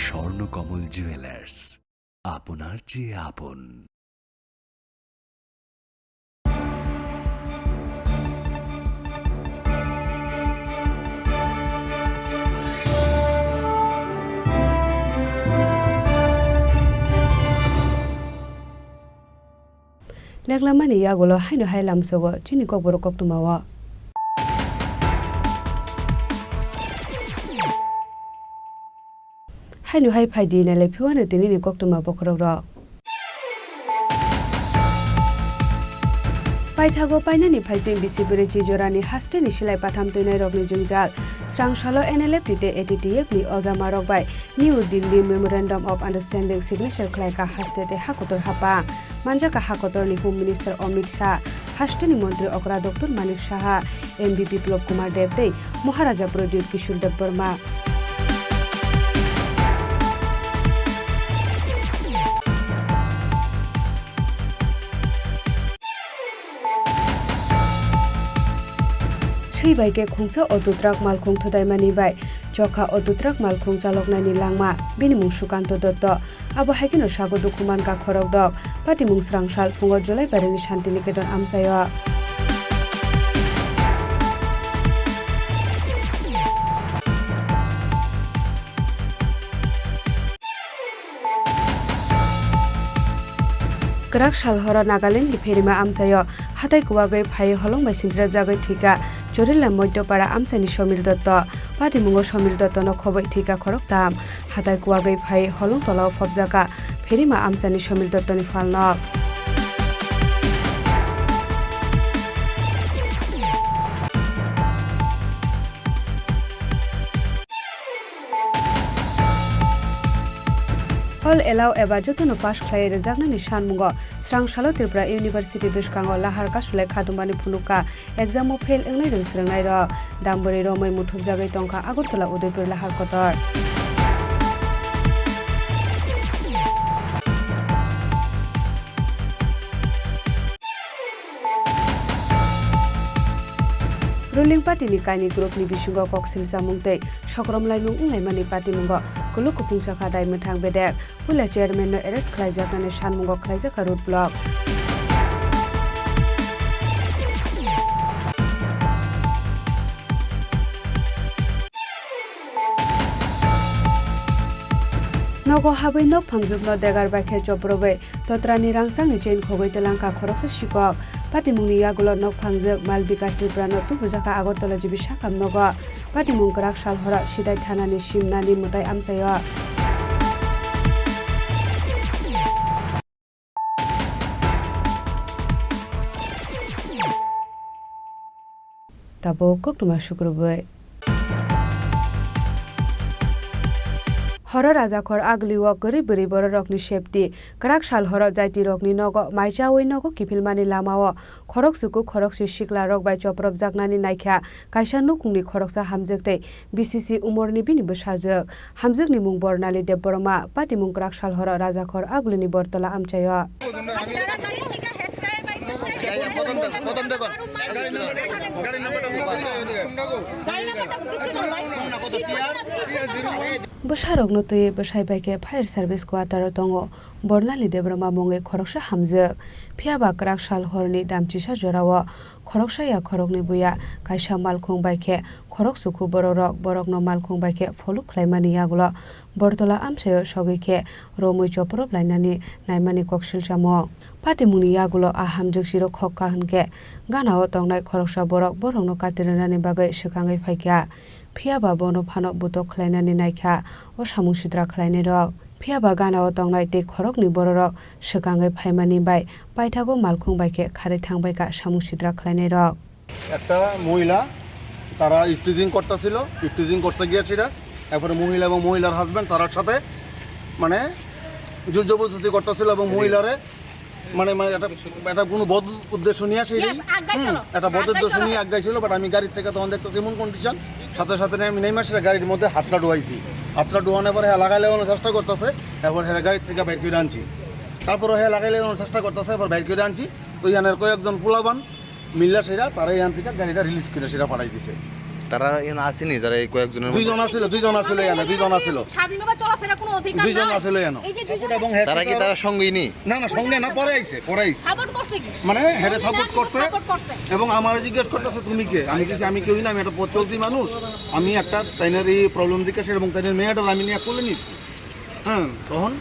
Swarnakamal jewellers, আপনার চেয়ে আপন। Lenglamani yagulo haino hai lamsogo chini kokborok koktwmao. Haino hai phaidi nailai phiwano tinini koktwma bokhorokrok. Paithago painani phaising bisi bwrwi chijorani hasteni silai patham twinairokni jwngjal. Srang salo N L F T tei A T T F ni ojamarok bai New Delhi Memorandum of Understanding signature khlaika haste tei hakotor hapang. Manjaka hakotorni Home Minister Amit Shah, hasteni montri okra Doctor Manik Saha, M P Biplab Kumar Deb tei Maharaja Pradyut Kishore Debbarma. Swi bai khe khungsa auto truck malkhung thudaimani bai chokha auto truck malkhung chaloknaini langma, bini mung Sukanto Dotto. Abo hai kheno sago dukhu mankha khorokdok. Patimung srang sal phungo Jolaibarini Shantiniketan amchaio. Kwrak sal horo Nagalandni Pherima amchaio hatai kuwagwi phaiwi holong bai sinchirapjagwi thwikha Chorila Moitopara amchaini Somir Dotto. Patimungo Somir Dottono khoboi thwikha khoroktham. Hatai kuwagwi phaiwi holong tolao phobjakha Pherima amchani Somir Dottoni phalnok. All allow eba jotono pass khlaiwi rwjaknani sanmungo srang salo Tripura University bwskango lahar kasulai khatungmani phunukha, exam-o fail wngnai rwng swrwngnairok. Dambwrwi romwi muthubjagwi tongkha Agartala Udaipur lahar kotor. Ruling party ni kainwi group ni bisingo koksil chamung tei sokromlaimung wnglaimani patimungo kuluk kupung chakha dai mwthang bedek. Puila chairman no arrest khlaijaknani sanmungo khlaijakha road block. Nogo habwi nok phangjwkno degar bai khe choprobwi totrani rangchakni chain khogwi twlangkha khoroksa sikok. Patimungni yagulo nok phangjwk Mal Bikas Tripura no tubujakha Agartala G B sakam nogo. Patimung kwrak sal horo Sidai thanani simnani mwtai amchaio. Tabuk koktwma sukrubwi. Horo Rajakhor Aguli o kwrwi bwrwi bororokni safety. Kwrak sal horo jaitirokni nogo mai chaui nogo kiphilmani lamao khorok suku khorokse siklarok bai chopropjaknani naikha kaisa nukungni khoroksa hamjwk tei B C C umorni bini bwsajwk. Hamjwkni mung Bornali Debbarma, patimung kwrak sal horo Rajakhor Agulini Bortola amchaio. Bwsarokno twiwi bwsai bai khe fire service quarter o tongo. Bornali Debbarma mungwi khoroksa hamjwk. Phiyaba kwrak sal horni damchisa jorao khoroksa ya khoroknwi buya kaisa malkhung bai khe khorok sukhu bororok borokno malkhung bai khe follow khlaimani yagulo Bortola amchaio sogwi khe romwi choprop lainani naimani koksil chamung. Patimungni yagulo a hamjwk siro khokha hwnkhe ganao tongnai khoroksa borok borokno kati rwnani bagwi swkangwi phaikha. Phiyaba bono phano butok khlainani naikha o samung sitra khlainairok. Phiyaba ganao tongnai tei khoroknwi bororok swkangwi phaimani bai paithago malkhung bai khe kharwi thangbaikha samung sitra khlainairok. একটা মহিলা, তারা ইফটিজিং করতেছিল, ইফটিজিং করতে গিয়েছিল। এরপরে মহিলা এবং মহিলার হাজবেন্ড তারার সাথে মানে জোর জবরদস্তি করতেছিল এবং মহিলারে মানে মানে এটা একটা কোনো বদ উদ্দেশ্য নিয়ে আসে। Yes, আগাইছিল। হুম, একটা বদ উদ্দেশ্য নিয়ে আগাইছিল। বাট আমি গাড়ি থেকে তখন দেখতেছি এমন কন্ডিশন, সাথে সাথে আমি নেমে আসে গাড়ির মধ্যে হাতটা ডুবাইছি। হাতটা ডুবানোর পরে হ্যাঁ লাগাইলে চেষ্টা করতেছে, এরপর হ্যাঁ গাড়ি থেকে বাইর করে আনছি। তারপরে হ্যাঁ লাগাইলে চেষ্টা করতেছে, এবার বাইর করে আনছি। তো ইয়ানের কয়েকজন পোলাবান মিল্লা সেরা তারা ইয়ান থেকে গাড়িটা রিলিজ করে সেরা পাঠাই দিছে। তারা এখানে আসেনি, যারা এই কয়েকজনের মধ্যে? দুইজন আছিল, দুইজন আছিল এখানে, দুইজন আছিল। স্বাধীনভাবে চলাফেরা কোনো অধিকার দুইজন নাই। আছিল এখানে। এই যে দুইজন তারা কি তারা সঙ্গেই নি? না, না, সঙ্গে না, পরে আইছে, পরে আইছে। সাপোর্ট করছে কি? মানে, হেরে সাপোর্ট করছে। সাপোর্ট করছে। এবং আমারে জিজ্ঞেস করতেছে, "তুমি কে?" আমি কিছু, "আমি কেউই না, আমি একটা পথ চলতি মানুষ, আমি একটা তাইনের এই প্রবলেম জিজ্ঞাসা এবং তাইনের মেয়েটার আমি নিয়ে কোলে নিচ্ছি।" হ্যাঁ, তখন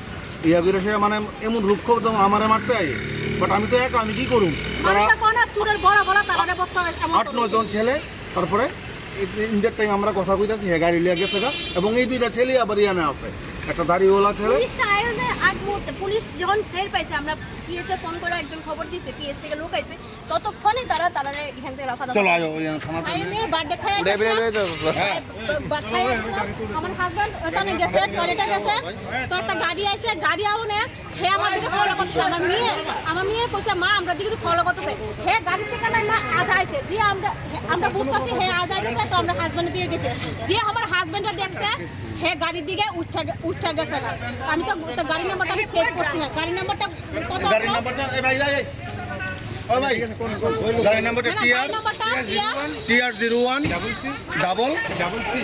ইয়া করে সে মানে এমন রুক্ষ একদম আমারে মারতে আই, বাট আমি তো একা, আমি কি করুম? তারা মানুষটা কোন চুরের বড় বড় তারারে বস্তা এমন আট করে। নয় জন ছেলে, তারপরে ইন্ডিয়ার টাইম আমরা কথা কইতাছি, হে গাড়ি লিয়ে গেছে গা, এবং এই দুইটা ছেলে আবার ইয়ানে আছে, একটা দাড়িওয়ালা ছেলে। পুলিশটা আয়োজনে আগ মুহূর্তে, পুলিশ যখন ফের পাইছে, আমরা পিএস এ ফোন করে একজন খবর দিছে, পিএস থেকে লোক আইছে, ততক্ষণে তারা তারারে এখান থেকে রফা দফা চলো, আয়ো, করছে। ওই থানা ভাই, মেয়ের বার্থডে খায় বে, বে, বে, বে, বে। হ্যাঁ। বা-, খায়, আমার হাজবেন্ড ওখানে গেছে, টয়লেটে গেছে, তো একটা গাড়ি আইছে, গাড়ি আউনে হে আমার দিকে ফলো করতেছে, আমার মেয়ে, আমার মেয়ে কইছে, "মা, আমরা দিকে ফলো করতেছে।" হে গাড়ি থেকে না, না, আধা আইছে। যে আমরা, হে, আমরা বুঝতেছি, হে আধা গেছে, তো আমরা হাজবেন্ড দিয়ে গেছি। যে আমার হাজবেন্ডে দেখছে, হে গাড়ির দিকে উঠে গে-, উঠে গেছে গা। আমি তো, তো গাড়ি নাম্বারটা আমি সেভ করছি না। গাড়ি নাম্বারটা কত গাড়ি আপনার? নাম্বারটা, এ ভাই, ভাই, ভাই। ও ভাই, গাড়ি নাম্বারটা না, না, টিআর, গাড়ি নাম্বারটা TR, TR. TR zero one double C. Double? Double C.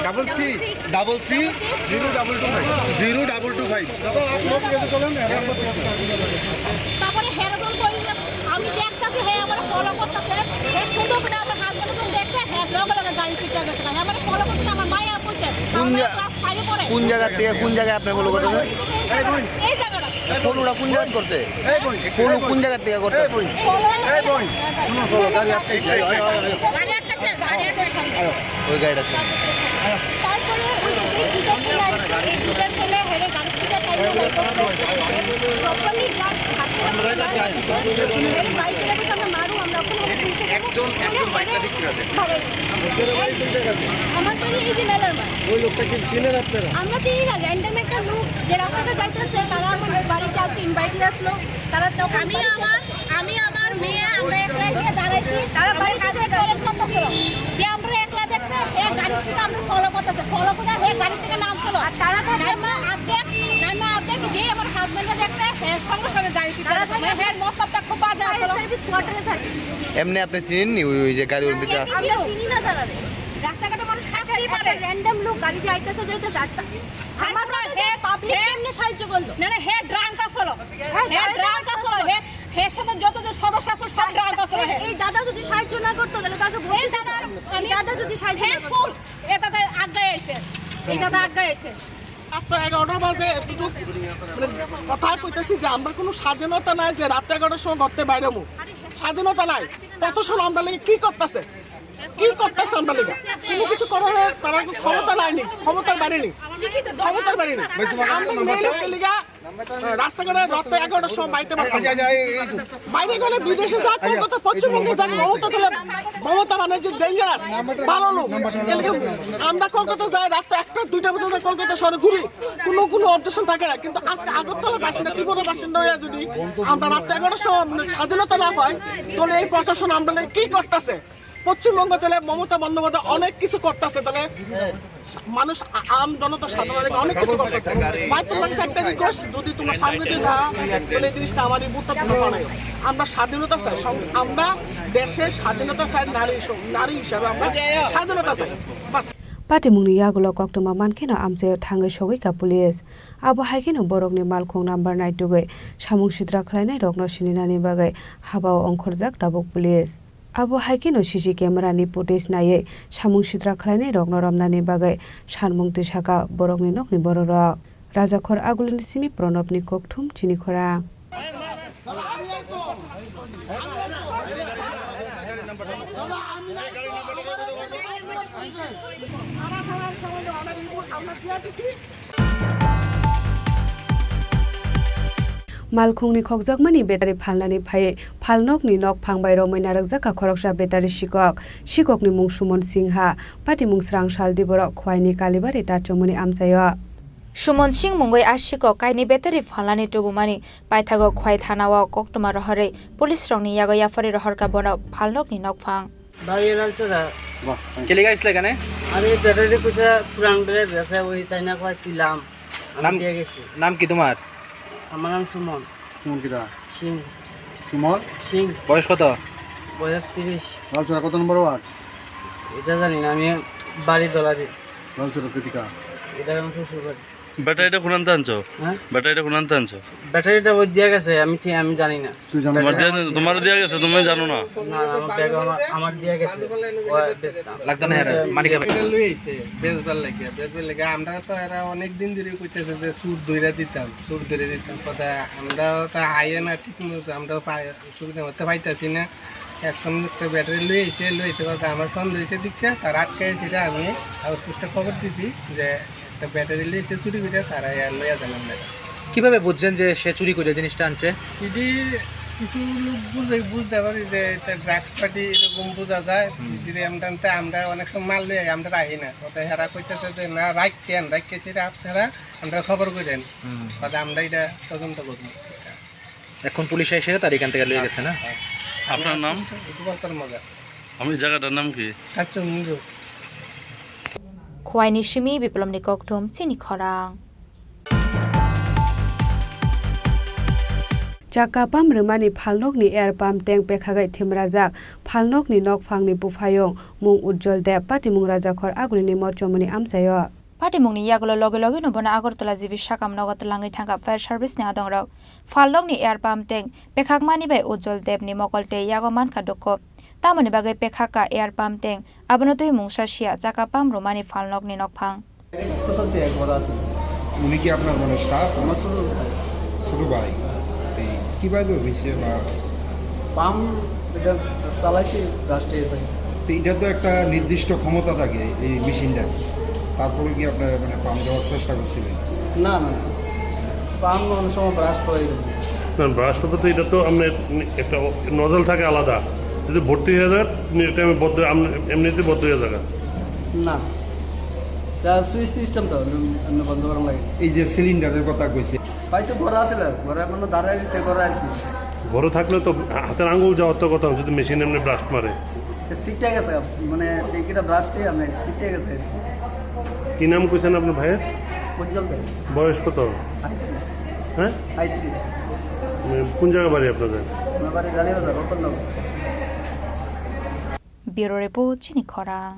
Double C. Double C. Zero double two five. Zero double two five. তারপরে হেরোজন কই যে আমি দেখতাছি, হে আমারে ফলো করতেছে। হে সুন্দর করে আমার হাজবেন্ড যখন দেখছে, হে লগে লগে গাড়ি পিটা গেছে। হে আমারে ফলো করতেছে, আমার মায়া কইছে। কোন আমার জা-, ক্লাস ফাইভে পড়ে। কোন জায়গা থেকে, কোন জায়গায় আপনি ফলো করতেছেন? এই জায়গাটা। ফলোটা কোন জায়গা করছে? এই বোন, ফলো কোন জায়গা থেকে করছে? এই বোন, এই বোন, শুনো, চলো, গাড়ি আটকে গেছে। আয়, আয়, আয়, আয়। গাড়ি আটকেছে, গাড়ি আটকেছে। ওই গাড়িটা। তারপরে ওই যে দুটো ছেলে আসছে, এই দুটো ছেলে হেরে গাড়ি থেকে টাইম প্রপারলি গ্লাস হাতে এই বাইকে রেখে আমরা মারু, আমরা ওখানে পুলিশে একজন, একজন বাইকটা ঠিক করে দেন। আমার বাড়ি এই যে মেলার মাঠ। ওই লোকটা কি চিনেন আপনারা? আমরা চিনি না, র্যান্ডম একটা লোক যে রাস্তাটা যাইতেছে, তারা আমার বাড়িতে আজকে ইনভাইটে আসলো, তারা তখন আমি বাড়িতে আমার, আমি আমার মেয়ে, আমরা একলা গিয়ে দাঁড়াইছি, তারা বাড়িতে টয়লেট করতেছিল, যে আমরা একলা দেখছে, এ গাড়ি থেকে আমরা ফলো করতেছে, ফলো করে হে গাড়ি থেকে নামছিল। আর তারা থাকে নাইমা অর্ধেক, নাইমা অর্ধেক যে আমার হাজবেন্ডে দেখছে, হে সঙ্গে সঙ্গে গাড়ি থেকে তারা থাকে হের মতলবটা খুব বাজে ফায়ার আসলো। সার্ভিস কোয়ার্টারে থাকে। এমনি আপনি চিনেননি ওই, ওই যে গাড়ির ভিতরে? আমরা চিনি না তারারে। রাস্তাঘাটে মানুষ হাঁটতেই পারে। র্যান্ডম লোক গাড়ি দিয়ে আইতেছে, যাইতেছে। আর তা-, আমার তারপর মতে যে হে, পাবলিক হে, কেমনে সাহায্য করলো? না, না, হে ড্রাঙ্ক আসলো। হ্যাঁ, হে গাড়ি ড্রাঙ্ক আসলো। হে, হে সাথে যত যে সদস্য আসলো, সব ড্রাঙ্ক আসলো। এই, হে। এই দাদা যদি সাহায্য না করতো, তাহলে তাকে এই বলতে দাদার, হতো। এই আমি দাদা যদি সাহায্য না করতো। হেল্পফুল। এ দাদা আগে আইছে। এই দাদা আগে আইছে। রাত এগারোটা বাজে, এতটুকু মানে কথা কইতেছি যে আমরা কোনো স্বাধীনতা নাই যে রাত এগারোটার সময় ঘরতে বাইরে হবো। স্বাধীনতা নাই। প্রশাসন আমরা লাগে কি করতেছে? কি করতেছে আমরা লাগে? কোনো কিছু করার তারা কোনো ক্ষমতা নাইনি, ক্ষমতার বাইরে নেই, ক্ষমতার বাইরে নেই। আমরা মেয়ে লোককে লিগা, আহ, রাস্তাঘাটে রাত এগারোটার সময় বাইতে পারতাম না। বাইরে গেলে বিদেশে যাক, কলকাতা, পশ্চিমবঙ্গে যাক, মমতা গেলে মমতা মানে যে ডেঞ্জারাস, ভালো লোক। এদিকে আমরা কলকাতা যাই, রাত একটা দুইটা পর্যন্ত কলকাতা শহরে ঘুরি, কোনো কোনো অবজেকশন থাকে না। কিন্তু আজকে আগরতলা বাসিন্দা, ত্রিপুরা বাসিন্দা হয়ে যদি আমরা রাত এগারোটার সময় মানে স্বাধীনতা না পাই, তাহলে এই প্রশাসন আমরা কি করতেছে? পশ্চিমবঙ্গ তাহলে মমতা বন্দ্যোপাধ্যায় অনেক কিছু করতেছে, তাহলে মানুষ আ-, আম জনতা সাধারণ অনেক কিছু করতেছে। ভাই, তোমার কাছে একটা রিকোয়েস্ট, যদি তোমার সামনে যদি না, তাহলে এই জিনিসটা আমার এই বুথটা তুলে পাঠাই। আমরা স্বাধীনতা চাই, সং-, আমরা দেশের স্বাধীনতা চাই, নারী স-, নারী হিসাবে আমরা স্বাধীনতা চাই। বাস। Patimungni yagulo koktwma mankheno amchaio thangwi sogwi ka police. Abo hai kheno borokni malkhung number naitugwi samung sitra khlainai rokno sininani bagwi habao ongkhorjak tabuk police. Abo hai kheno C C camera ni footage naiwi samung sitra khlainai rokno romnani bagwi sanmung twi saka borokni nokni bororok. Rajakhor Agulini simi Pranobni kokthum chini khorang. Malkhungni khokjakmani betari phalnani phaiwi phalnokni nokphang bai romwi narwkjakha khoroksa betari sikok. Sikokni mung Sumon Singha, patimung srang sal diborok Khwaini Kalibari Tachomoni amchaio. Sumon Singh mungwi a sikok kaini betari phalnani tubumani paithago Khwai thanao koktwma rohorwi police rokni yago yaphari rohorkha bono phalnokni nokphang. ভাই, এ লালচরা। বাহ, thank you। Kiliga islai kane? আরে, ব্যাটারি পয়সা পুরান বেড়ে গেছে, ওই চাইনা কয় কিলাম। আমি নাম, দিয়ে গেছি। নাম কি তোমার? আমার নাম সুমন। সুমন কিরা? সিং। সুমন? সিং। বয়স কত? বয়স তিরিশ। লালচরা কত নম্বর ওয়ার্ড? এটা জানি না, আমি বাড়ি দলারি। লালচরা কৃতিকা? এটা আমার শ্বশুর বাড়ি। ব্যাটারিটা কোন আনতে আনছো? হ্যাঁ? ব্যাটারিটা কোন আনতে আনছো? ব্যাটারিটা ওই দিয়ে গেছে, আমি ঠিক, আমি জানি না। তুই জানো তোমার না? দিয়ে, তোমার দিয়ে গেছে, তুমি জানো না? না, না, আমার ব্যাগ আমার, আমার দিয়ে গেছে। ও বেচতাম। লাগতো না, এরা মানিকা ব্যাগ। এটা লই আইছে, বেচবার লাগিয়া, বেচবার লাগিয়া। আমরা তো এরা অনেক দিন ধরে কইতেছে যে সুর ধইরা দিতাম, সুর ধরে দিতাম। কথা আমরাও তো আইয়ে না ঠিক মতো, আমরাও পাই, সুবিধা মতো পাইতাছি না। এক সময় একটা ব্যাটারি লই আইছে, লই আইছে কথা আমার সন্দেহ হয়েছে দিকটা, তার আটকে ছিল। আমি আবার পুলিশটা খবর দিছি যে একটা ব্যাটারি লইছে চুরি করে, তারা আর লইয়া যাবেন না। কিভাবে বুঝছেন যে সে চুরি করে জিনিসটা আনছে? যদি কিছু লোক বুঝে, বুঝতে পারি যে এটা ড্রাগস পার্টি এরকম বোঝা যায়। হুম। যদি আমরা আনতে, আমরা অনেক সময় মাল লই আই, আমরা রাখি না। কথা হেরা কইতেছে যে না, রাখেন, রাখেন, সেটা আপনারা, আমরা খবর করেন। হুম। কথা আমরা এটা তদন্ত করবো। এখন পুলিশ এসে তার এখান থেকে লয়ে গেছে না? আপনার নাম? গোপাল কর্মকার। আমি জায়গাটার নাম কি? কাঞ্চনগঞ্জ। Khwaini simi Biplomni kokthum chini khorang. Chakka pump rwmani phalnokni air pump tank pekhagwi thimrajak phalnokni nokphangni buphayung mung Ujjol Deb patimung Rajakhor Agulini mochomoni amchaio. Patimungni yagulo loge loge no bono Agartala G B sakam nogo twlangwi thangkha fire service ni adongrok. Phalnokni air pump tank pekhakmani bai Ujjol Debni mokol tei yago mankha dukhu. Tamoni bagwi pekhakha air pump tank, abono twi mungsa sia chakka pump rwmani phalnokni nokphang. Package কোথা থেকে একবার আছে? উনি কি আপনার মানে স্টাফ? আমার ছোট ভাই। ছোট ভাই। এই কিভাবে হয়েছে বা পাম্প এটা চালাইছে রাষ্ট্রে এসে। তো এটা তো একটা নির্দিষ্ট ক্ষমতা থাকে এই মেশিনটা, তারপরে কি আপনারা মানে পাম্প দেওয়ার চেষ্টা করছিলেন? না, না, না। পাম্প অনেক সময় ব্রাস্ট হয়ে গেছে। না, ব্রাস্ট বলতে এটা তো আপনার একটা নজল থাকে আলাদা, যদি ভর্তি হয়ে যায়, আপনি এটা আমি বদ্ধ, আম-, এমনিতে বদ্ধ হয়ে যাবে। না, তার সুইচ সিস্টেম তো এমনি, এমনি বন্ধ করা লাগে। এই যে সিলিন্ডারের কথা কইছে। হয়তো ঘরে আছে না, ঘরে এখনো দাঁড়ায় রয়েছে, ঘরে আর কি। ঘরে থাকলে তো হাতের আঙ্গুল যাওয়ার তো কথা, যদি মেশিন এমনি ব্লাস্ট মারে। তো সিটটা গেছে, মানে ট্যাঙ্কিটা ব্লাস্ট হয়ে আমরা সিটটা গেছে। কি নাম কইছেন আপনার ভাইয়ের? উজ্জ্বল দে। বয়স কত? আইত্রিশ। হ্যাঁ? আইত্রিশ। মানে কোন জায়গা বাড়ি আপনাদের? আমার বাড়ি রানীবাজার, Ratannagar. Bureau Report, Chini Khorang.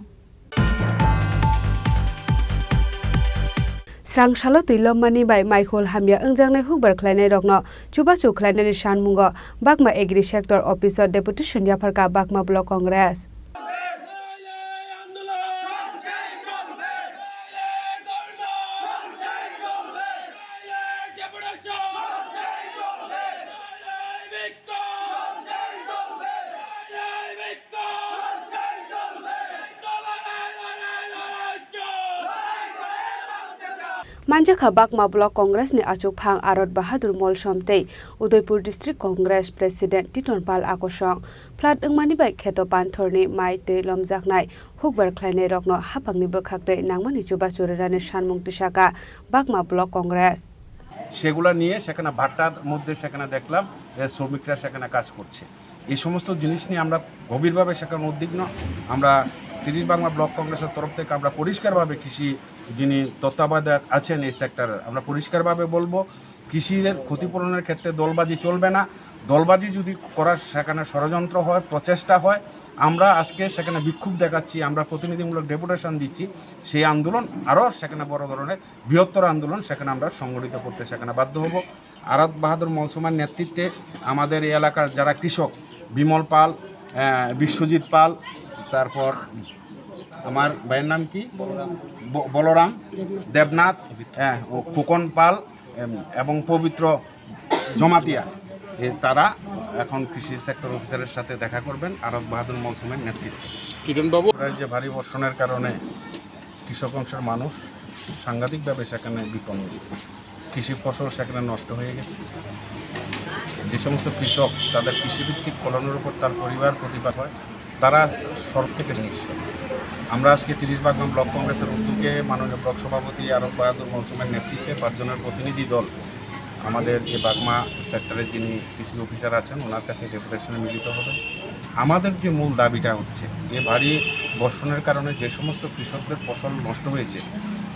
Srang salo twi lommani bai maihol hamya wngjaknai hukbar khlainairokno chubachu khlainani sanmungo Bakma Agri Sector Office o deputation yapharkha Bakma Block Congress. Manjakha Bakma Block Congress ni achukphang Arot Bahadur Molsom tei Udaipur District Congress President Titon Pal akosong. Flood wngmani bai kheto panthorni mai twi lomjaknai hukbar khlainairokno haphangni bwkhak twi nangmani chubachu rwnani sanmung tisakha Bakma Block Congress. সেগুলা নিয়ে সেখানে ভাটার মধ্যে সেখানে দেখলাম, এ, শ্রমিকরা সেখানে কাজ করছে। এই সমস্ত জিনিস নিয়ে আমরা গভীরভাবে সেখানে উদ্বিগ্ন। আমরা তিরিশ বাংলা ব্লক কংগ্রেসের তরফ থেকে আমরা পরিষ্কারভাবে কৃষি যিনি তত্ত্বাবধায়ক আছেন এই সেক্টরের, আমরা পরিষ্কারভাবে বলবো, কৃষির ক্ষতিপূরণের ক্ষেত্রে দলবাজি চলবে না। দলবাজি যদি করার সেখানে ষড়যন্ত্র হয়, প্রচেষ্টা হয়, আমরা আজকে সেখানে বিক্ষোভ দেখাচ্ছি, আমরা প্রতিনিধিমূলক ডেপুটেশন দিচ্ছি। সেই আন্দোলন আরও সেখানে বড় ধরনের বৃহত্তর আন্দোলন সেখানে আমরা সংগঠিত করতে সেখানে বাধ্য হব। আরাত বাহাদুর মলসুমার নেতৃত্বে আমাদের এই এলাকার যারা কৃষক, বিমল পাল, আহ, বিশ্বজিৎ পাল, তারপর আমার ভাইয়ের নাম কি? ব-, বলরাম দেবনাথ, হ্যাঁ, ও খোকন পাল, এম, এবং পবিত্র জমাতিয়া, এ, তারা এখন কৃষি সেক্টর অফিসারের সাথে দেখা করবেন আরাত বাহাদুর মলসুমের নেতৃত্বে। কিরণ বাবু। যে ভারী বর্ষণের কারণে কৃষক অংশের মানুষ সাংঘাতিকভাবে সেখানে বিপন্ন। কৃষি ফসল সেখানে নষ্ট হয়ে গেছে। যে সমস্ত কৃষক তাদের কৃষিভিত্তিক ফলনের উপর তার পরিবার প্রতিপাল হয়, তারা সব থেকে নিঃস্ব। আমরা আজকে তিরিশ বাগবান ব্লক কংগ্রেসের উদ্যোগে মাননীয় ব্লক সভাপতি আরব বাহাদুর মনসুমের নেতৃত্বে পাঁচজনের প্রতিনিধি দল আমাদের যে বাগমা সেক্টরের যিনি কৃষি অফিসার আছেন, ওনার কাছে ডেপুটেশনে মিলিত হবেন। আমাদের যে মূল দাবিটা হচ্ছে, এ ভারী বর্ষণের কারণে যে সমস্ত কৃষকদের ফসল নষ্ট হয়েছে,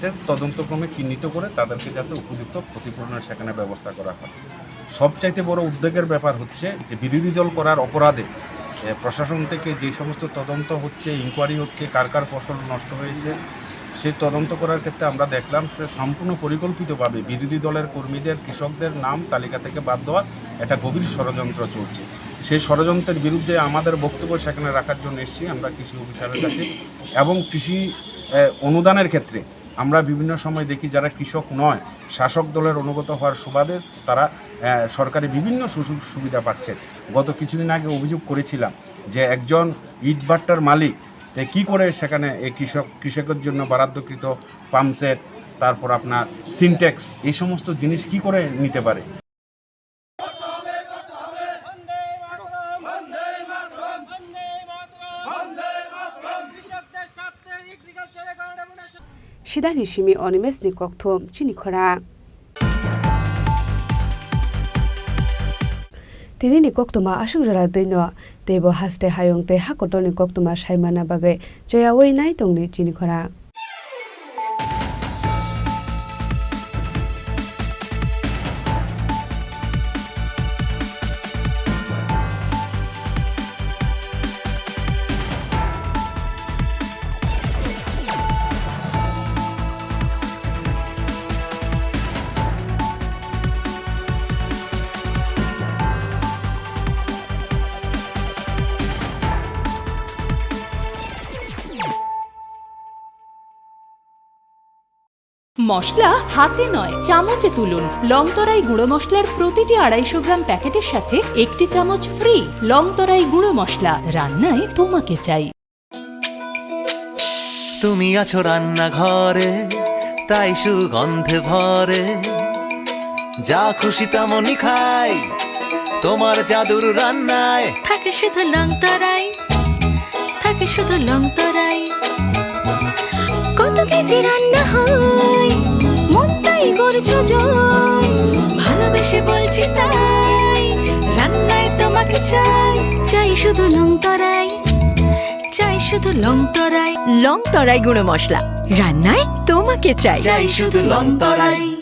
সেটা তদন্তক্রমে চিহ্নিত করে তাদেরকে যাতে উপযুক্ত ক্ষতিপূরণের সেখানে ব্যবস্থা করা হয়। সবচাইতে বড় উদ্বেগের ব্যাপার হচ্ছে যে বিরোধী দল করার অপরাধে, এ, প্রশাসন থেকে যে সমস্ত তদন্ত হচ্ছে, ইনকোয়ারি হচ্ছে, কার কার ফসল নষ্ট হয়েছে, সেই তদন্ত করার ক্ষেত্রে আমরা দেখলাম সে সম্পূর্ণ পরিকল্পিতভাবে বিরোধী দলের কর্মীদের, কৃষকদের নাম তালিকা থেকে বাদ দেওয়ার একটা গভীর ষড়যন্ত্র চলছে। সেই ষড়যন্ত্রের বিরুদ্ধে আমাদের বক্তব্য সেখানে রাখার জন্য এসেছি আমরা কৃষি অফিসারের কাছে। এবং কৃষি, এ, অনুদানের ক্ষেত্রে আমরা বিভিন্ন সময় দেখি যারা কৃষক নয়, শাসক দলের অনুগত হওয়ার সুবাদে তারা, এ, সরকারি বিভিন্ন সুযোগ সুবিধা পাচ্ছে। গত কিছুদিন আগে অভিযোগ করেছিলাম যে একজন ইটভাট্টার মালিক, এ, কি করে সেখানে এই কৃষক, কৃষকের জন্য বরাদ্দকৃত পাম্পসেট, তারপর আপনার সিনট্যাক্স, এই সমস্ত জিনিস কি করে নিতে পারে? Sidani simi Animesh ni kokthum chini khorang. Tini ni koktwma aswk jora twino teibo haste hayung tei hakotor ni koktwma saimana bagwi choyawi nai tongdi chini khorang. মশলা হাতে নয়, চামচে তুলুন। লংতরাই গুঁড়ো মশলার প্রতিটি আড়াইশো গ্রাম প্যাকেটের সাথে একটি চামচ ফ্রি। লংতরাই গুঁড়ো মশলা, রান্নায় তোমাকে চাই। তুমি আছো রান্নাঘরে, তাই সুগন্ধে ভরে। যা খুশি তেমনই খাই, তোমার জাদুর রান্নায় থাকে শুধু লং তরাই, থাকে শুধু লং তরাই। কত কেজি রান্না হয়, মনটাই করছো জয়। ভালোবেসে বলছি তাই, রান্নায় তোমাকে চাই, চাই শুধু লং তরাই, চাই শুধু লং তরাই। লং তরাই গুঁড়ো মশলা, রান্নায় তোমাকে চাই। চাই শুধু লং তরাই।